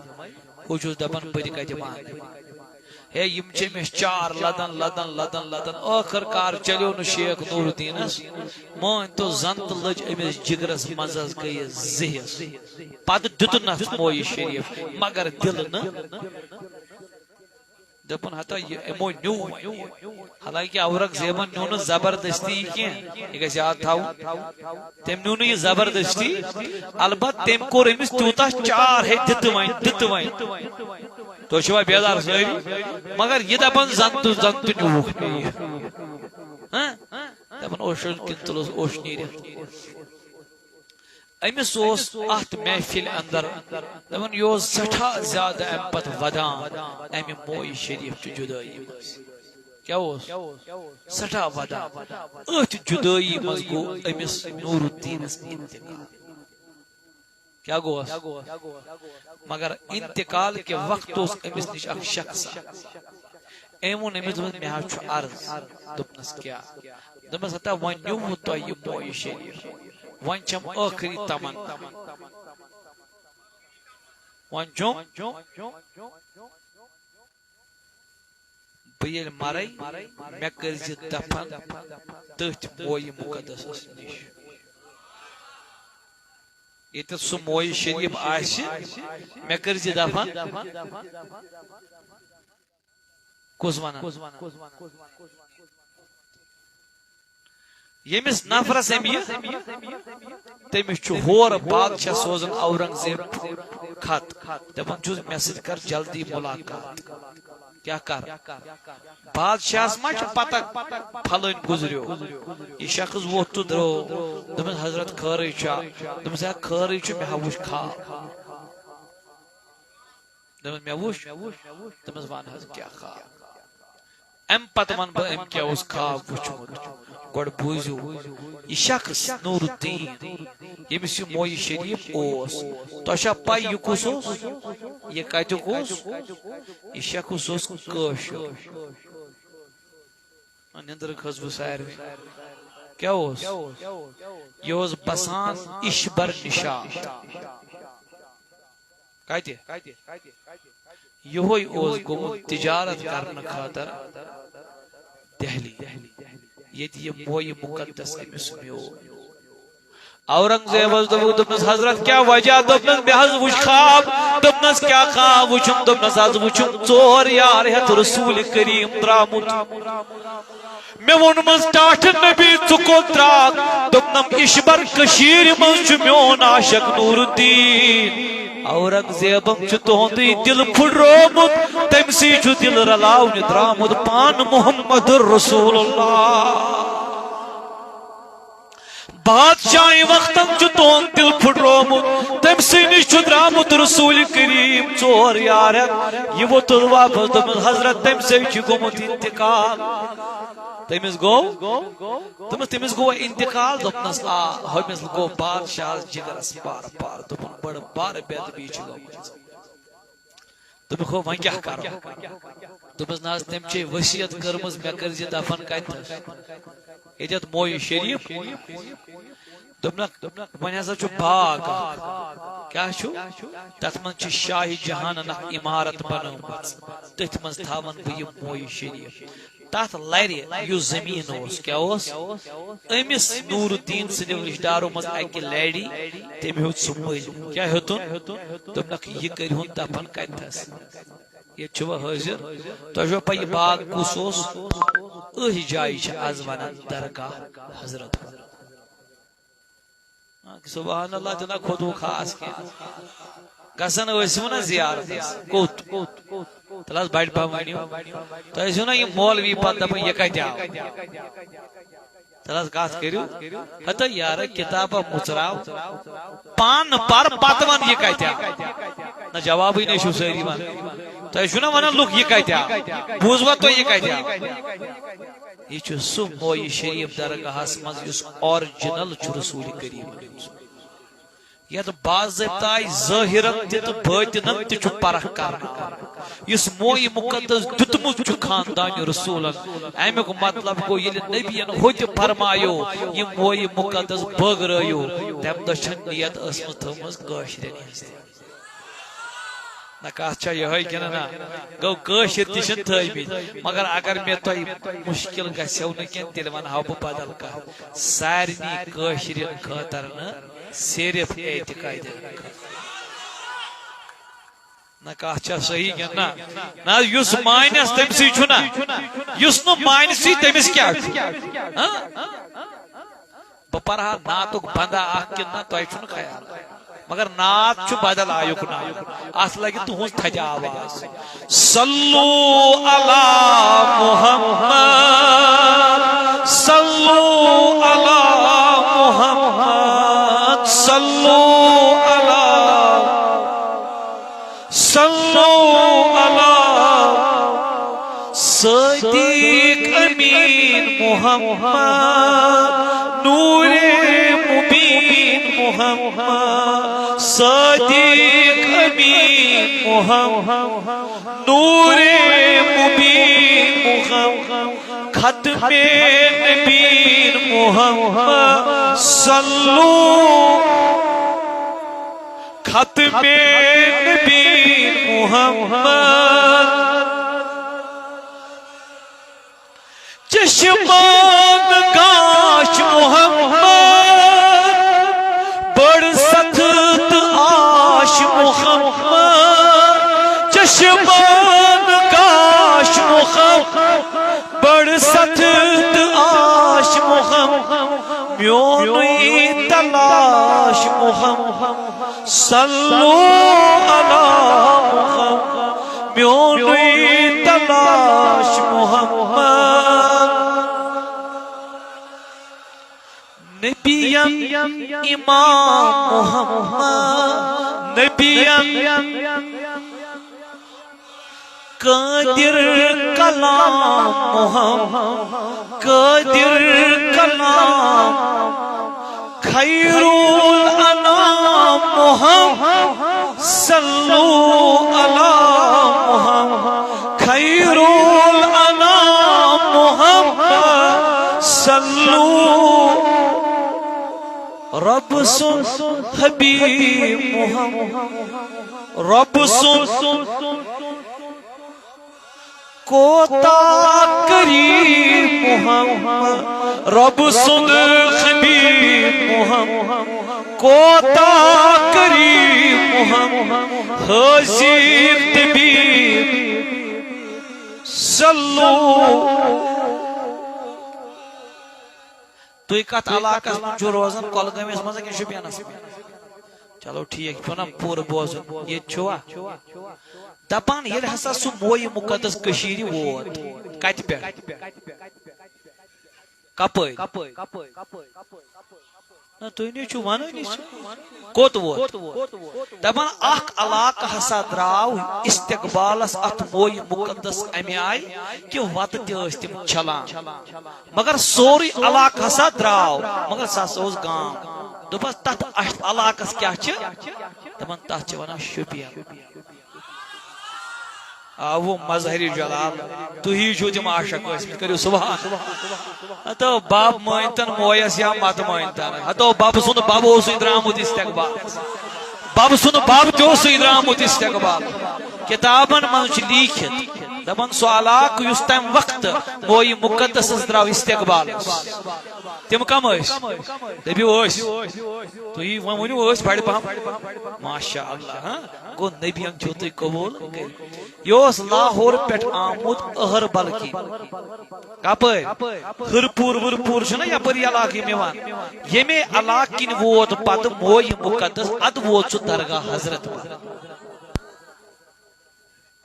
ہُہ چھُس دَپان، بہٕ تہِ کَتہِ مانہٕ۔ ہے، یِم چھِ أمِس چار لدان، لدان، لدان، لدان۔ ٲخٕر کار چلیو نہٕ شیخ نور الدینس۔ مٲنۍ تو، زن تہٕ لٔج أمِس جگرس منٛز، حظ گٔیہِ زٕ حصہٕ۔ پتہٕ دیُتنس مویہِ شریف، مگر دِلہٕ نہٕ۔ دوٚپُن، ہتا یہِ یِمو نیوٗ وۄنۍ یہِ۔ حالانکہ اورنگزیبن نیوٗ نہٕ زبردستی یہِ کینٛہہ، یہِ گژھِ یاد تھاوُن۔ تٔمۍ نیوٗ نہٕ یہِ زبردستی، البتہ تٔمۍ کوٚر أمِس تیوٗتاہ چار، ہے دِتہٕ وۄنۍ، دِتہٕ وۄنۍ۔ تُہۍ چھِوا بیدار سٲری؟ مگر یہِ دَپان زَن تہٕ زَن تہٕ نیوٗکھ مےٚ یہِ۔ ہاں؟ دَپان اوشُل کِنہٕ تُلُس اوش نیٖرِتھ۔ أمِس اوس اَتھ محفِلہِ اندر، دَپان یہِ اوس سٮ۪ٹھاہ زیادٕ اَمہِ پتہٕ وَدان اَمہِ مویہِ شریٖف چہِ جُدٲیی منٛز۔ کیٛاہ اوس؟ سٮ۪ٹھاہ وَدان۔ أتھۍ جُدٲیی منٛز گوٚو أمِس نور الدینس انتقال۔ کیٛاہ گوٚوس؟ مگر انتقال کہِ وقتہٕ اوس أمِس نِش اکھ شخص۔ أمۍ ووٚن أمِس، دوٚپُن، مےٚ حظ چھُ عرض۔ دوٚپنس، کیٛاہ؟ دوٚپنس، ہتا وۄنۍ نیوٗوٕ تۄہہِ یہِ مویہِ شریٖف، وۄنۍ چھَم ٲخری تمنا۔ وۄنۍ چھُم بہٕ ییٚلہِ مرے، مےٚ کٔرزِ دفن تٔتھۍ مویہِ مُقدسس نِش۔ ییٚتٮ۪تھ سُہ مویہِ شریٖف آسہِ، مےٚ کٔرزِ دفن۔ کُس ونان؟ ییٚمِس نفرس أمۍ یہِ، تٔمِس چھُ ہورٕ بادشاہ سوزان اورنگزیب خط، دپان چھُس، مےٚ سۭتۍ کر جلدی ملاقات۔ کیٛاہ کر؟ بادشاہس ما چھُ پتہ پھلٲنۍ گُزریو؟ یہِ شخص ووٚتھ تہٕ درٛاو۔ دوٚپمَس، حضرت خٲرٕے چھا؟ دوٚپمَس، ہے خٲرٕے چھُ، مےٚ ہا وُچھ خواب۔ دوٚپمَس، مےٚ وُچھ؟ دوٚپمَس، وَن حظ کیٛاہ خواب؟ اَمہِ پتہٕ وَنہٕ بہٕ أمۍ کیٛاہ اوس خواب وُچھمُت۔ گۄڈٕ بوٗزِو، یہِ شخص نوٗر الدیٖن، ییٚمِس یہِ مویہِ شریٖف اوس، تۄہہِ چھا پَے یہِ کُس اوس؟ یہِ کَتیُک اوس؟ یہِ شخص اوس کٲشُر۔ نیٚنٛدٕر کھٔژ وٕ سارنٕے۔ کیٛاہ اوس؟ یہِ اوس بسان اِشبر نِشاط۔ کتہِ؟ یہوے اوس گوٚمُت تجارت کرنہٕ خٲطرٕ دہلی، ییٚتہِ یہِ مویہِ مُقدس أمِس میوٗل۔ اورنگزیبس دوٚپُکھ، دوٚپنس، "حضرت، کیٛاہ وجہ؟" دوٚپنس، "مےٚ حظ وُچھ خواب۔" دوٚپنس، "کیٛاہ خواب وُچھُم؟" دوٚپنس، "حظ وُچھُم ژور یار ہٮ۪تھ رسول کریم درامُت۔ مےٚ ووٚنمس، 'ٹاٹھہِ نبی، ژٕ کوٚت درٛاکھ؟' دوٚپنم، 'عشبر کٔشیٖرِ منٛز چھُ میون عاشق نور الدین۔'" اورنگزیبن چھُ تُہُنٛدُے دِل پھُٹرومُت، تٔمۍ سٕے چھُ دِل رلاونہِ درٛامُت پان محمد رسول اللہ۔ بادشاہی وقتن چھُ تُہُنٛد دِل پھُٹرومُت، تٔمۍ سٕے نِش چھُ درٛامُت رسول کریم ژور یار ہٮ۪تھ۔ یہِ ووٚتُل واپس، دوٚپُن، "حضرت، تٔمۍ سٕے چھُ گوٚمُت انتقال۔" تٔمِس گوٚو، دوٚپمَس، "تٔمِس گوٚو انتقال؟" دوٚپنَس، "آ۔" ہُمِس گوٚو بادشاہس جگرس پار پار، دوٚپُن، "بڑٕ بارٕ بے ادبی چھِ گٔمٕژ۔" دوٚپُکھ، "ہو، وۄنۍ کیٛاہ کرو؟" دوٚپمَس، "نہ حظ، تٔمۍ چھے وصیت کٔرمٕژ، مےٚ کٔرۍ زِ دفن کتہِ تھَس؟ ییٚتٮ۪تھ مویہِ شریف۔" دوٚپنَکھ، "وۄنۍ ہسا چھُ باغ اکھ۔" کیٛاہ چھُ؟ "تتھ منٛز چھِ شاہہِ جہانن اکھ عمارت بنٲومٕژ، تٔتھۍ منٛز تھاوَن بہٕ یہِ مویہِ شریف۔" تتھ لرِ یُس زٔمیٖن اوس، کیٛاہ اوس؟ أمِس نور الدین سٕنٛدیو رِشتہٕ دارو منٛز اکہِ لرِ تٔمۍ ہیوٚت سُہ مٔلۍ۔ کیٛاہ ہیوٚتُن؟ دوٚپنَکھ، "یہِ کٔرۍہُن دفن کتہِ تھَس؟ ییٚتہِ چھُ وۄنۍ حٲضِر۔ تۄہہِ چھُوا پَے یہِ باغ کُس اوس؟ أتھۍ جایہِ چھِ از وَنان درگاہ حضرت۔" سبحان اللہ، تہِ نہ کھوٚتوُ خاص کینٛہہ۔ گژھان ٲسِو نہ زیارتس۔ کوٚت؟ تیٚلہِ حظ بڑِ پہم ؤنِو۔ تۄہہِ ٲسِو نہ یہِ مولوی پتہٕ دپان، "یہِ کتہِ آو؟" تیٚلہِ حظ کتھ کٔرِو۔ ہتہٕ یارٕ، کتابہ مُژراو۔ پانہٕ پر، پتہٕ ون، یہِ کتہِ آو؟ نہ، جوابٕے نہ چھُو سٲری ونان۔ تۄہہِ چھُو نہ ونان لُکھ، "یہِ کتہِ آو؟" بوٗزوا تۄہہِ، یہِ کتہِ آو؟ یہِ چھُ سُہ مویہِ شریف درگاہس منٛز یُس اوریجنل چھُ رسول کریم۔ یتھ باضٲبطہٕ آیہِ ظٲہرن تہِ تہٕ بٲطنن تہِ چھُ پرکھ کرنہٕ آمُت۔ یُس مویہِ مُقدس دیُتمُت چھُ خاندانِ رسولن، امیُک مطلب گوٚو، ییٚلہِ نبین ہوٚتہِ فرمایو، یہِ مویہِ مُقدس بٲگرٲیِو، تمہِ دۄہ چھنہٕ نیت ٲسمٕژ تھٲومٕژ کٲشرٮ۪ن ہٕنٛز تہِ۔ نہ، کتھ چھا یہے کِنہٕ نہ؟ گوٚو، کٲشِر تہِ چھِنہٕ تھٲومٕتۍ، مگر اگر مےٚ تۄہہِ مُشکِل گژھیو نہٕ کینٛہہ، تیٚلہِ ونہٕ ہاو بہٕ بدل کتھ۔ سارنٕے کٲشرٮ۪ن خٲطرٕ نہٕ، صرف اعتقادٮ۪ن خٲطرٕ۔ نہ، کتھ چھا صحیح کِنہٕ نہ؟ نہ، یُس مانٮ۪س تٔمۍ سٕے چھُنہ، یُس نہٕ مانہِ سٕے تٔمِس کیٛاہ چھُ؟ ہاں؟ بہٕ پرٕ ہا نعتُک بندہ اکھ کِنہٕ نہ، تۄہہِ چھُنہٕ خیال۔ مگر نعت چھُ بدل آیُک نعت۔ اتھ لگہِ تُہنٛز تھدِ آواز۔ صلو علی محمد، صلو علی محمد، صلو علی، صلو علی صادق امین محمد، نور مبین محمد، صادق امین محمد، نور مبین محمد، ختم نبین محمد، صلو، ختم نبین محمد۔ چشمان گاش محمد، بڑ سخت آش محمد۔ چشمان گاش محمد، بڑ سخت آش محمد، میونُے تلاش محمد۔ صلو علی محمد، میونُے تلاش محمد۔ نبین امام محمد، نبین قادر کلام محمد، قادر کلام خیر الانام محمد، صلو علی محمد، خیر الانام محمد، صلو، رب سُنٛد حبیب محمد۔ رۄب سُنٛد کوتاہ کریم محمد، رۄب سُنٛد حبیب محمد، کوتاہ کریم محمد، حاضر طبیب۔ صلو۔ تُہۍ کتھ علاقس منٛز چھِو روزان؟ کۄلگٲمِس منٛز کِنہٕ شُپینس منٛز؟ چلو ٹھیک، چھُ نا پوٗرٕ بوزُن۔ ییٚتہِ چھُوا؟ دپان ییٚلہِ ہسا سُہ مویہِ مُقدس کٔشیٖرِ ووت، کتہِ پٮ۪ٹھ؟ کپٲرۍ؟ نہ، تُہۍ نہٕ چھِو ونٲنی سُہ۔ کوٚت ووت؟ دپان اکھ علاقہٕ ہسا درٛاو استقبالس اتھ مویہِ مُقدس امہِ آیہِ کہِ وتہٕ تہِ ٲسۍ تِم چھلان۔ مگر سورُے علاقہٕ ہسا درٛاو، مگر سُہ ہسا اوس گام۔ دوٚپس، "تتھ، اتھ علاقس کیٛاہ چھِ؟" دپان، "تتھ چھِ ونان شُپین۔" آوُ مظہرِ جلال، تُہی چھِو تِم عاشق ٲسمٕتۍ، کٔرِو سبحان۔ ہتو بب مٲنۍتن مویس یا مت مٲنۍتن، ہتو بب سُنٛد بب اوسُے درٛامُت استقبال، بب سُنٛد بب تہِ اوسُے درٛامُت استقبال۔ کتابن منٛز چھِ لیٖکھِتھ، دپان سُہ علاقہٕ یُس تمہِ وقتہٕ مویہِ مُقدسس درٛاو استقبالس، تِم کم ٲسۍ؟ دٔپِو ٲسۍ۔ تُہی وۄنۍ ؤنِو ٲسۍ بڑِ پہم۔ ماشاء اللہ، ہاں؟ گوٚو نبین چھِو تُہۍ قبول کٔرِتھ۔ یہِ اوس لاہور پٮ۪ٹھ آمُت اہربل کِنۍ۔ کپٲرۍ؟ ہرپوٗر ورپوٗر چھُنہ یپٲرۍ یہِ علاقہٕ یِم یِوان۔ ییٚمے علاقہٕ کِنۍ ووت پتہٕ مویہِ مُقدس، ادٕ ووت سُہ درگاہ حضرت بل۔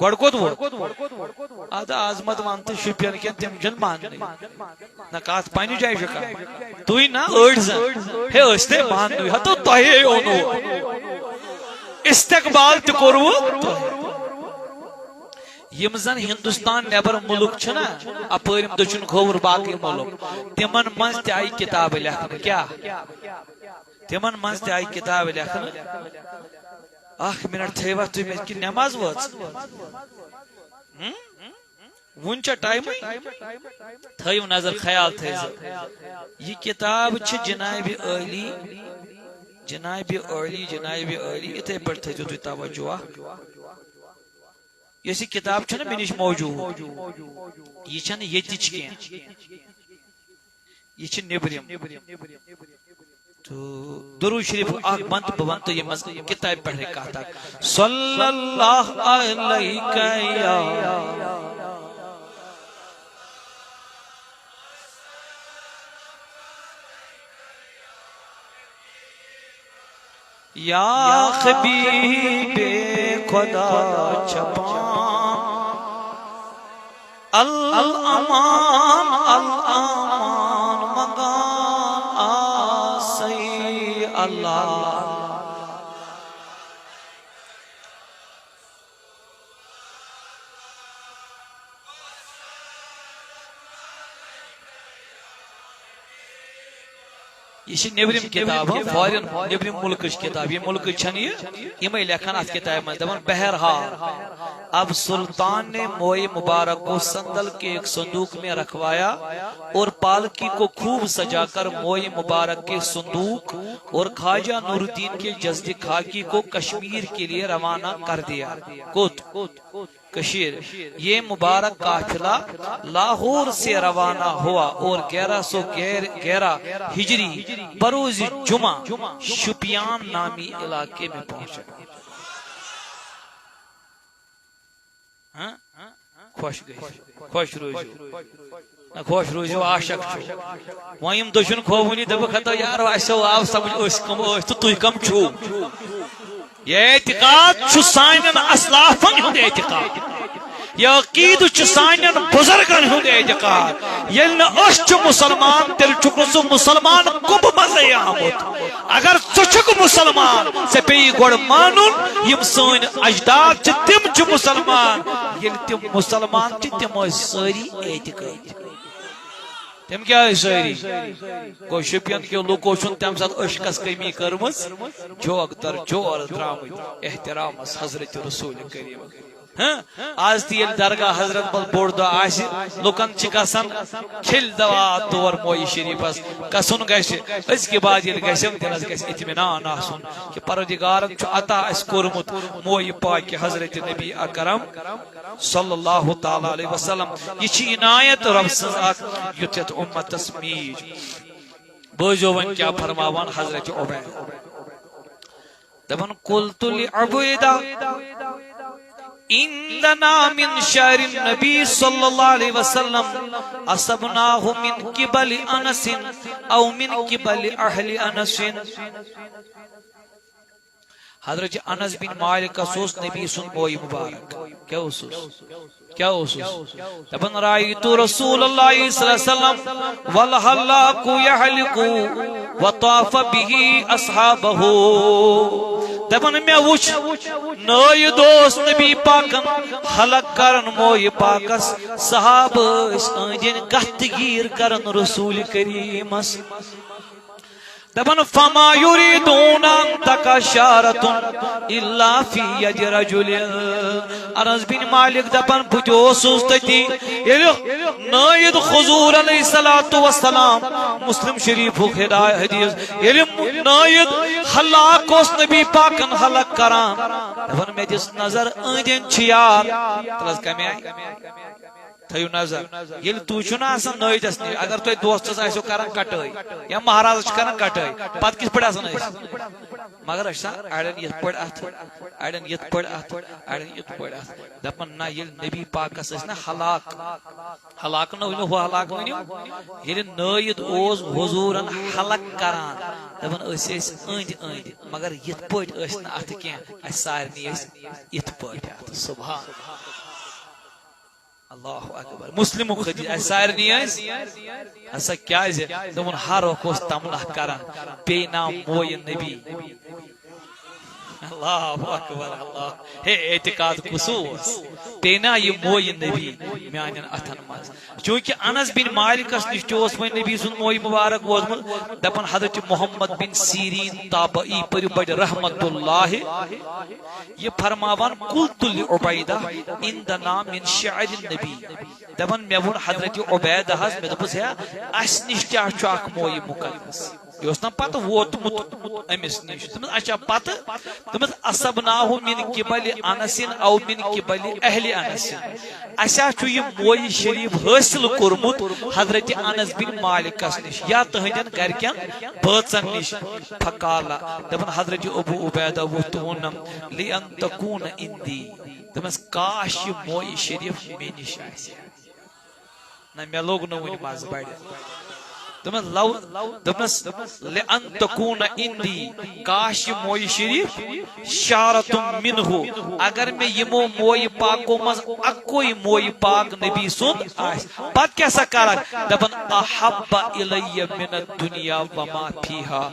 گۄڈٕ کوٚت ووت؟ ادٕ از مت ون تہٕ شُپین کٮ۪ن تِم چھِنہٕ ماننٕے۔ نہ کتھ پننہِ جایہِ چھُ کانٛہہ۔ تُہۍ نہ أڑۍ زن۔ ہے أسۍ تہِ ماننٕے۔ ہتو تۄہے اوٚنوُ۔ استقبال تہِ کوٚروُ تۄہہِ۔ یِم زن ہندوستان نٮ۪بر مُلک چھِنہ، اپٲرۍ یِم دٔچھُن کھووُر باقٕے مُلک، تِمن منٛز تہِ آیہِ کِتابہٕ لیکھنہٕ۔ کیٛاہ؟ تِمن منٛز تہِ آیہِ کِتابہٕ لیکھنہٕ۔ اکھ منٹ تھٲیوا تُہۍ مےٚ کِنہٕ نٮ۪ماز وٲژ؟ ہم؟ وُنہِ چھا ٹایمٕے؟ تھٲیِو نظر، خیال تھٲیزیو۔ یہِ کِتاب چھِ جنابِ عٲلی، جنابِ عٲلی، جنابِ عٲلی، یِتھَے پٲٹھۍ تھٲیزیو تُہۍ توجہ اکھ۔ یۄس یہِ کِتاب چھَنہ مےٚ نِش موجوٗد، یہِ چھَنہٕ ییٚتِچ کینٛہہ۔ یہِ چھِ نیٚبرِم۔ تہٕ درود شریف اکھ بند بہٕ ونہٕ تۄہہِ ییٚمہِ منٛز کِتابہِ پٮ۪ٹھٕے کتھ اکھ۔ صلی اللہ علیک یا۔ یا حبیب خدا چھپان الامان، الامان منگان آسے اللہ۔ یہِ چھِ نیٚبرِم کِتاب، ہاں، فارین، نیٚبرِم مُلکٕچ کِتاب۔ یہِ مُلکٕچ چھَنہٕ یہِ، یِمَے لیکھان اَتھ کِتابہِ منٛز، دَپان، بہرحال، اب سلطان نے موئے مبارک کو صندل کے ایک صندوق میں رکھوایا اور پالکی کو خوب سجا کر موئے مبارک کے صندوق اور خواجہ نور الدین کے جسد خاکی کو کشمیر کے لیے روانہ کر دیا۔ کوٚت؟ کشمیر۔ یہ مبارک قافلہ لاہور سے روانہ ہوا اور گیارہ سو گیارہ ہجری بروز جمعہ شوپیان نامی علاقے میں پہنچا۔ ہاں؟ خۄش گٔژھِو، خۄش روٗزِو۔ نہ، خۄش روٗزِو، عاشق چھُ۔ وۄنۍ یِم دٔچھُن کھووُنی، دَپُکھ، ہتا یارو، اَسہِ آو سمجھ، أسۍ کٕم ٲسۍ تہٕ تُہۍ کٕم چھِو۔ یہِ اعتقاد چھُ سانٮ۪ن اسلافن ہُنٛد اعتقاد۔ یہِ عقیدٕ چھُ سانٮ۪ن بُزرگن ہُنٛد اعتقاد۔ ییٚلہِ نہٕ أسۍ چھِ مُسلمان، تیٚلہِ چھُکھ نہٕ سُہ مُسلمان کُنبہٕ منٛزٕے آمُت۔ اگر ژٕ چھُکھ مُسلمان، ژےٚ پیٚیہِ گۄڈٕ مانُن، یِم سٲنۍ اجداد چھِ، تِم چھِ مُسلمان۔ ییٚلہِ تِم مُسلمان چھِ، تِم ٲسۍ سٲری اعتقٲدی۔ تِم کیٛاہ ٲسۍ سٲری؟ گوٚو، شُپین کیو لُکو چھُنہٕ تَمہِ ساتہٕ عشقس کٔمی کٔرمٕژ، جوک در جور درٛامٕتۍ احترامس حضرت رسول کریم۔ ہاں؟ آز تہِ ییٚلہِ درگاہ حضرت بل بوٚڑ دۄہ آسہِ، لُکن چھِ گژھان کھیٚلۍ دوا تور مویہِ شریٖفس۔ گژھُن گژھِ، أزکہِ بعد ییٚلہِ گژھٮ۪م، دِلس گژھِ اطمینان آسُن کہِ پروردگارن چھُ عطا اَسہِ کوٚرمُت مویہِ پاکہِ حضرت نبی اکرم صلی اللہ تعالیٰ علیہ وسلم۔ یہِ چھِ عنایت رب سٕنٛز اکھ، یُتھ یتھ امتس میٖج۔ بوزو وۄنۍ کیٛاہ فرماوان حضرت عبید۔ دپان، قلت لعبیدہ، عندنا من شعر النبی صلی اللہ علیہ وسلم، اصبناہ من قبل انس او من قبل اہل انس۔ حضرت انس بن مالکس اوس نبی سُنٛد مویہِ مبارک۔ کیٛاہ اوسُس؟ کیٛاہ اوسُس؟ دپان، رأیت رسول اللہ صلی اللہ علیہ وسلم والحلاق یحلق وطاف به اصحابہ۔ دپان، مےٚ وُچھ نٲیِد اوس نبی پاکن حلق کران مویہِ پاکس، صحابہٕ ٲسۍ أنٛدۍ أنٛدۍ گتھٕ گیٖر کران رسول کریٖمس۔ دپان، فما یریدون ان تقع شعرۃ الا فی ید رجل۔ انس بن مالک دپان، بہٕ تہِ اوسُس تٔتی، ییٚلہِ نٲیِد حضور علیہ الصلوۃ والسلام، مسلم شریفُک ہدایت حدیث، ییٚلہِ نٲیِد حلاق اوس نبی پاکن حلق کران، دپان، مےٚ دِژ نظر، أنٛدۍ أنٛدۍ چھِ یار۔ تَلہٕ حظ کَمہِ آیہِ؟ تھٲیِو نظر، ییٚلہِ تُہۍ چھِو نہ آسان نٲیدَس نِش، اگر تُہۍ دوستَس آسیو کران کٹٲے یا مہرازَس چھِ کران کٹٲے، پتہٕ کِتھ پٲٹھۍ آسان أسۍ؟ مگر أسۍ چھِ آسان اَڑٮ۪ن یِتھ پٲٹھۍ اَتھٕ، اَڑٮ۪ن یِتھ پٲٹھۍ اَتھٕ، اَڑٮ۪ن یِتھ پٲٹھۍ اَتھٕ۔ دَپان نہ، ییٚلہِ نبی پاکَس ٲسۍ نہ حلاق، حلاق نہ ؤنِو، ہُہ حلاق ؤنِو، ییٚلہِ نٲیِد اوس حضوٗرَن حلق کران، دَپان أسۍ ٲسۍ أنٛدۍ أنٛدۍ، مگر یِتھ پٲٹھۍ ٲسۍ نہٕ اَتھٕ کینٛہہ، اَسہِ سارنٕے ٲسۍ یِتھ پٲٹھۍ اَتھٕ۔ سبحان اللہ۔ اللہ اکبر۔ مسلمُک حدیث، اَسہِ سارنٕے ٲسۍ۔ ہسا کیازِ؟ دوٚپُن، ہر اکھ اوس تمنا کران، بیٚیہِ نام مویہِ نبی۔ اللہ اکبر، اللہ۔ ہے، اعتقاد کُس اوس؟ بیٚیہِ نا یہِ مویہِ نبی میانٮ۪ن اتھن منٛز۔ چونکہ انس بن مالکس نِش تہِ اوس وۄنۍ نبی سُنٛد مویہِ مبارک ووتمُت، دپان حضرت محمد بن سیرین تابعی، پٔرِو بڑِ رحمت اللہ۔ یہِ فرماوان، قلت لعبیدہ عندنا من شعر النبی۔ دپان، مےٚ ووٚن حضرت عبیدہس، مےٚ دوٚپُس، ہے، اسہِ نِش کیٛاہ چھُ اکھ مویہِ مقدس؟ یہِ اوس نہ پتہٕ ووتمُت أمِس نِش۔ دوٚپمَس، اچھا، پتہٕ؟ دوٚپمَس، اصبناہ من قبل انس او من قبل اہل انس۔ اسہِ ہا چھُ یہِ مویہِ شریف حٲصِل کوٚرمُت حضرت انس بن مالکس نِش یا تٕہنٛدٮ۪ن گرِکٮ۪ن بٲژن نِش۔ فقال، دپان حضرت ابو عبیدہ ووٚتھ تہٕ ووٚنُن، لئن تکون عندی، دوٚپمَس، کاش یہِ مویہِ شریف مےٚ نِش آسہِ۔ نہ، مےٚ لوٚگ نہٕ وُنہِ مزٕ بڑِ۔ دوٚپمَس، لو، دوٚپمَس، لئن تکون عندی، کاش یہِ مویہِ شریف شعرۃ منہ، اگر مےٚ یِمو مویہِ پاکو منٛز اکوے مویہِ پاک نبی سُنٛد آسہِ، پتہٕ کیٛاہ سا کرکھ؟ دپان، احب الی من الدنیا وما فیہا،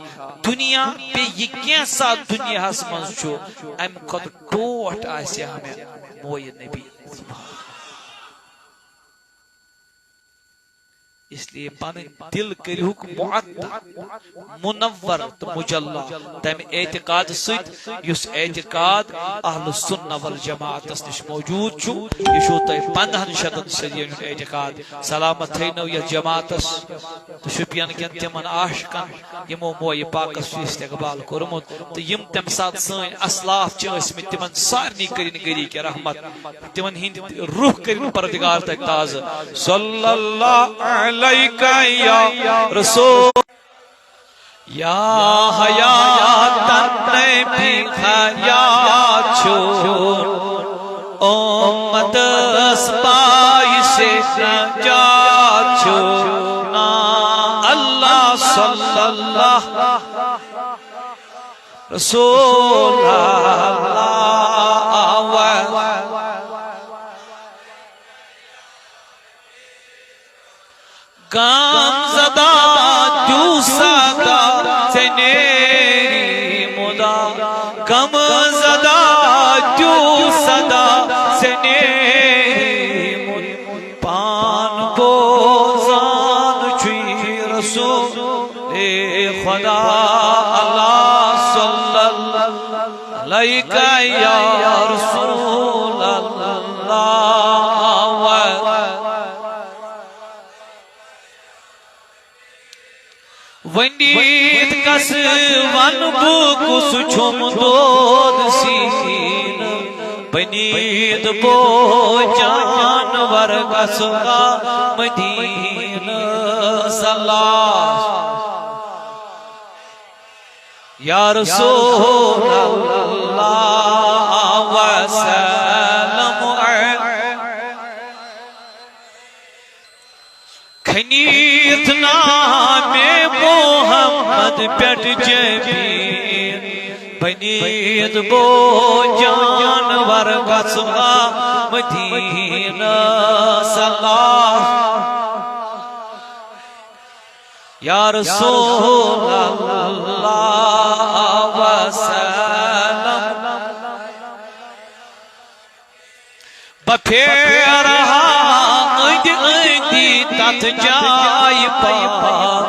دنیا بیٚیہِ یہِ کینٛہہ سا دنیاہس منٛز چھُ، امہِ کھۄتہٕ ٹوٹھ آسہِ ہا مےٚ مویہِ نبی۔ اس لیے پنٕنۍ دل کٔرِہُکھ معطر، منور تہٕ مجلی تمہِ اعتقاد سۭتۍ، یُس اعتقاد اہل سنہ والجماعتس نِش موجود چھُ۔ یہِ چھُو تۄہہِ پندہن شتن صدین ہُنٛد اعتقاد۔ سلامت تھٲینو یتھ جماعتس تہٕ شُپین کٮ۪ن تِمن عاشقن، یِمو مویہِ پاکس چھُ استقبال کوٚرمُت تہٕ یِم تمہِ ساتہٕ سٲنۍ اسلاف چھِ ٲسمٕتۍ، تِمن سارنٕے کٔرِن گری کہِ رحمت۔ تِمن ہٕنٛدۍ روح کٔرِن پروردگار تتہِ تازٕ۔ صلی اللہ علیک یا رسول۔ یا حیاتن نبی حیات چھُ، اُمتس پایہِ سے نجات چھُ۔ نا اللہ صلی اللہ رسول اللہ آوہ۔ غم زدہ دیو صدا ژےٚ نیری مُدا، غم زدہ دیو صدا ژےٚ نیری مُدا۔ پان بوزان چھُے رسول خدا اللہ صلی اللہ علیک یا رسول اللہ۔ ؤنِتھ کس ونہٕ بہٕ کُس چھُم دود سیٖنہٕ؟ بٔنِتھ بو جانور گژھٕ ہا مدیٖنہٕ۔ صلی اللہ یا رسول اللہ وسلم۔ کھنِتھ نامِ محمد پٮ۪ٹھ جبیٖن، بٔنِتھ بو جانور گژھٕ ہا مدیٖنہٕ۔ صلی اللہ یا رسول اللہ وسلم۔ بہٕ پھیرٕ ہا أنٛدۍ أنٛدۍ تتھ جایہِ پاک،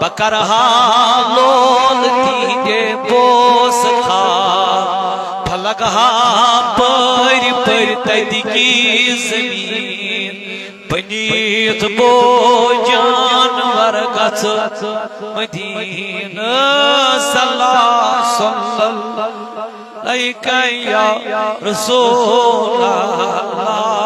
بہٕ کرٕ ہا لول تِہنٛدِ بوسہٕ خاک، بہٕ لگہٕ ہا پٲرۍ پٲرۍ تتہِ کی زمین۔ بٔنِتھ بو جانور گژھٕ مدیٖنہٕ۔ صلی اللہ، صلی اللہ علیک یا رسول اللہ۔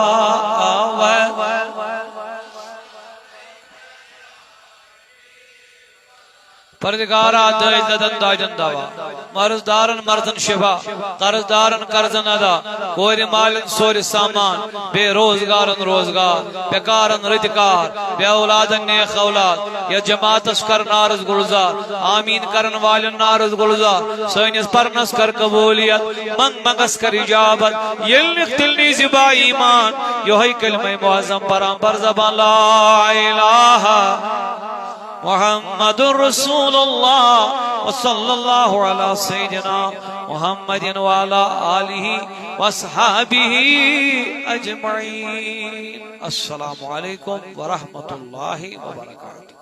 پروردگارا، دٲدۍ دَدَن دادٮ۪ن دوا، مرض دارن مرضن شفا، قرض دارن قرضن ادا، کورِ مالٮ۪ن سورِ سامان، بے روزگارن روزگار، بیکارن رٕتۍ کار، بے اولادن نیک اولاد، یتھ جماعتس کر نارس گلزار، آمین کرن والٮ۪ن نارس گلزار، سٲنِس پرنس کر قبولیت، منگ منگس کر اجابت، ییٚلہِ نِکھ تیٚلہِ نیٖزِ با ایمان، یہوے کلمہ معظم پران بر زبان لا الہ محمد رسول اللہ، وصلی اللہ علی سیدنا محمد وعلی آلہ وصحابہ اجمعین۔ السلام علیکم ورحمۃ اللہ وبرکاتہ۔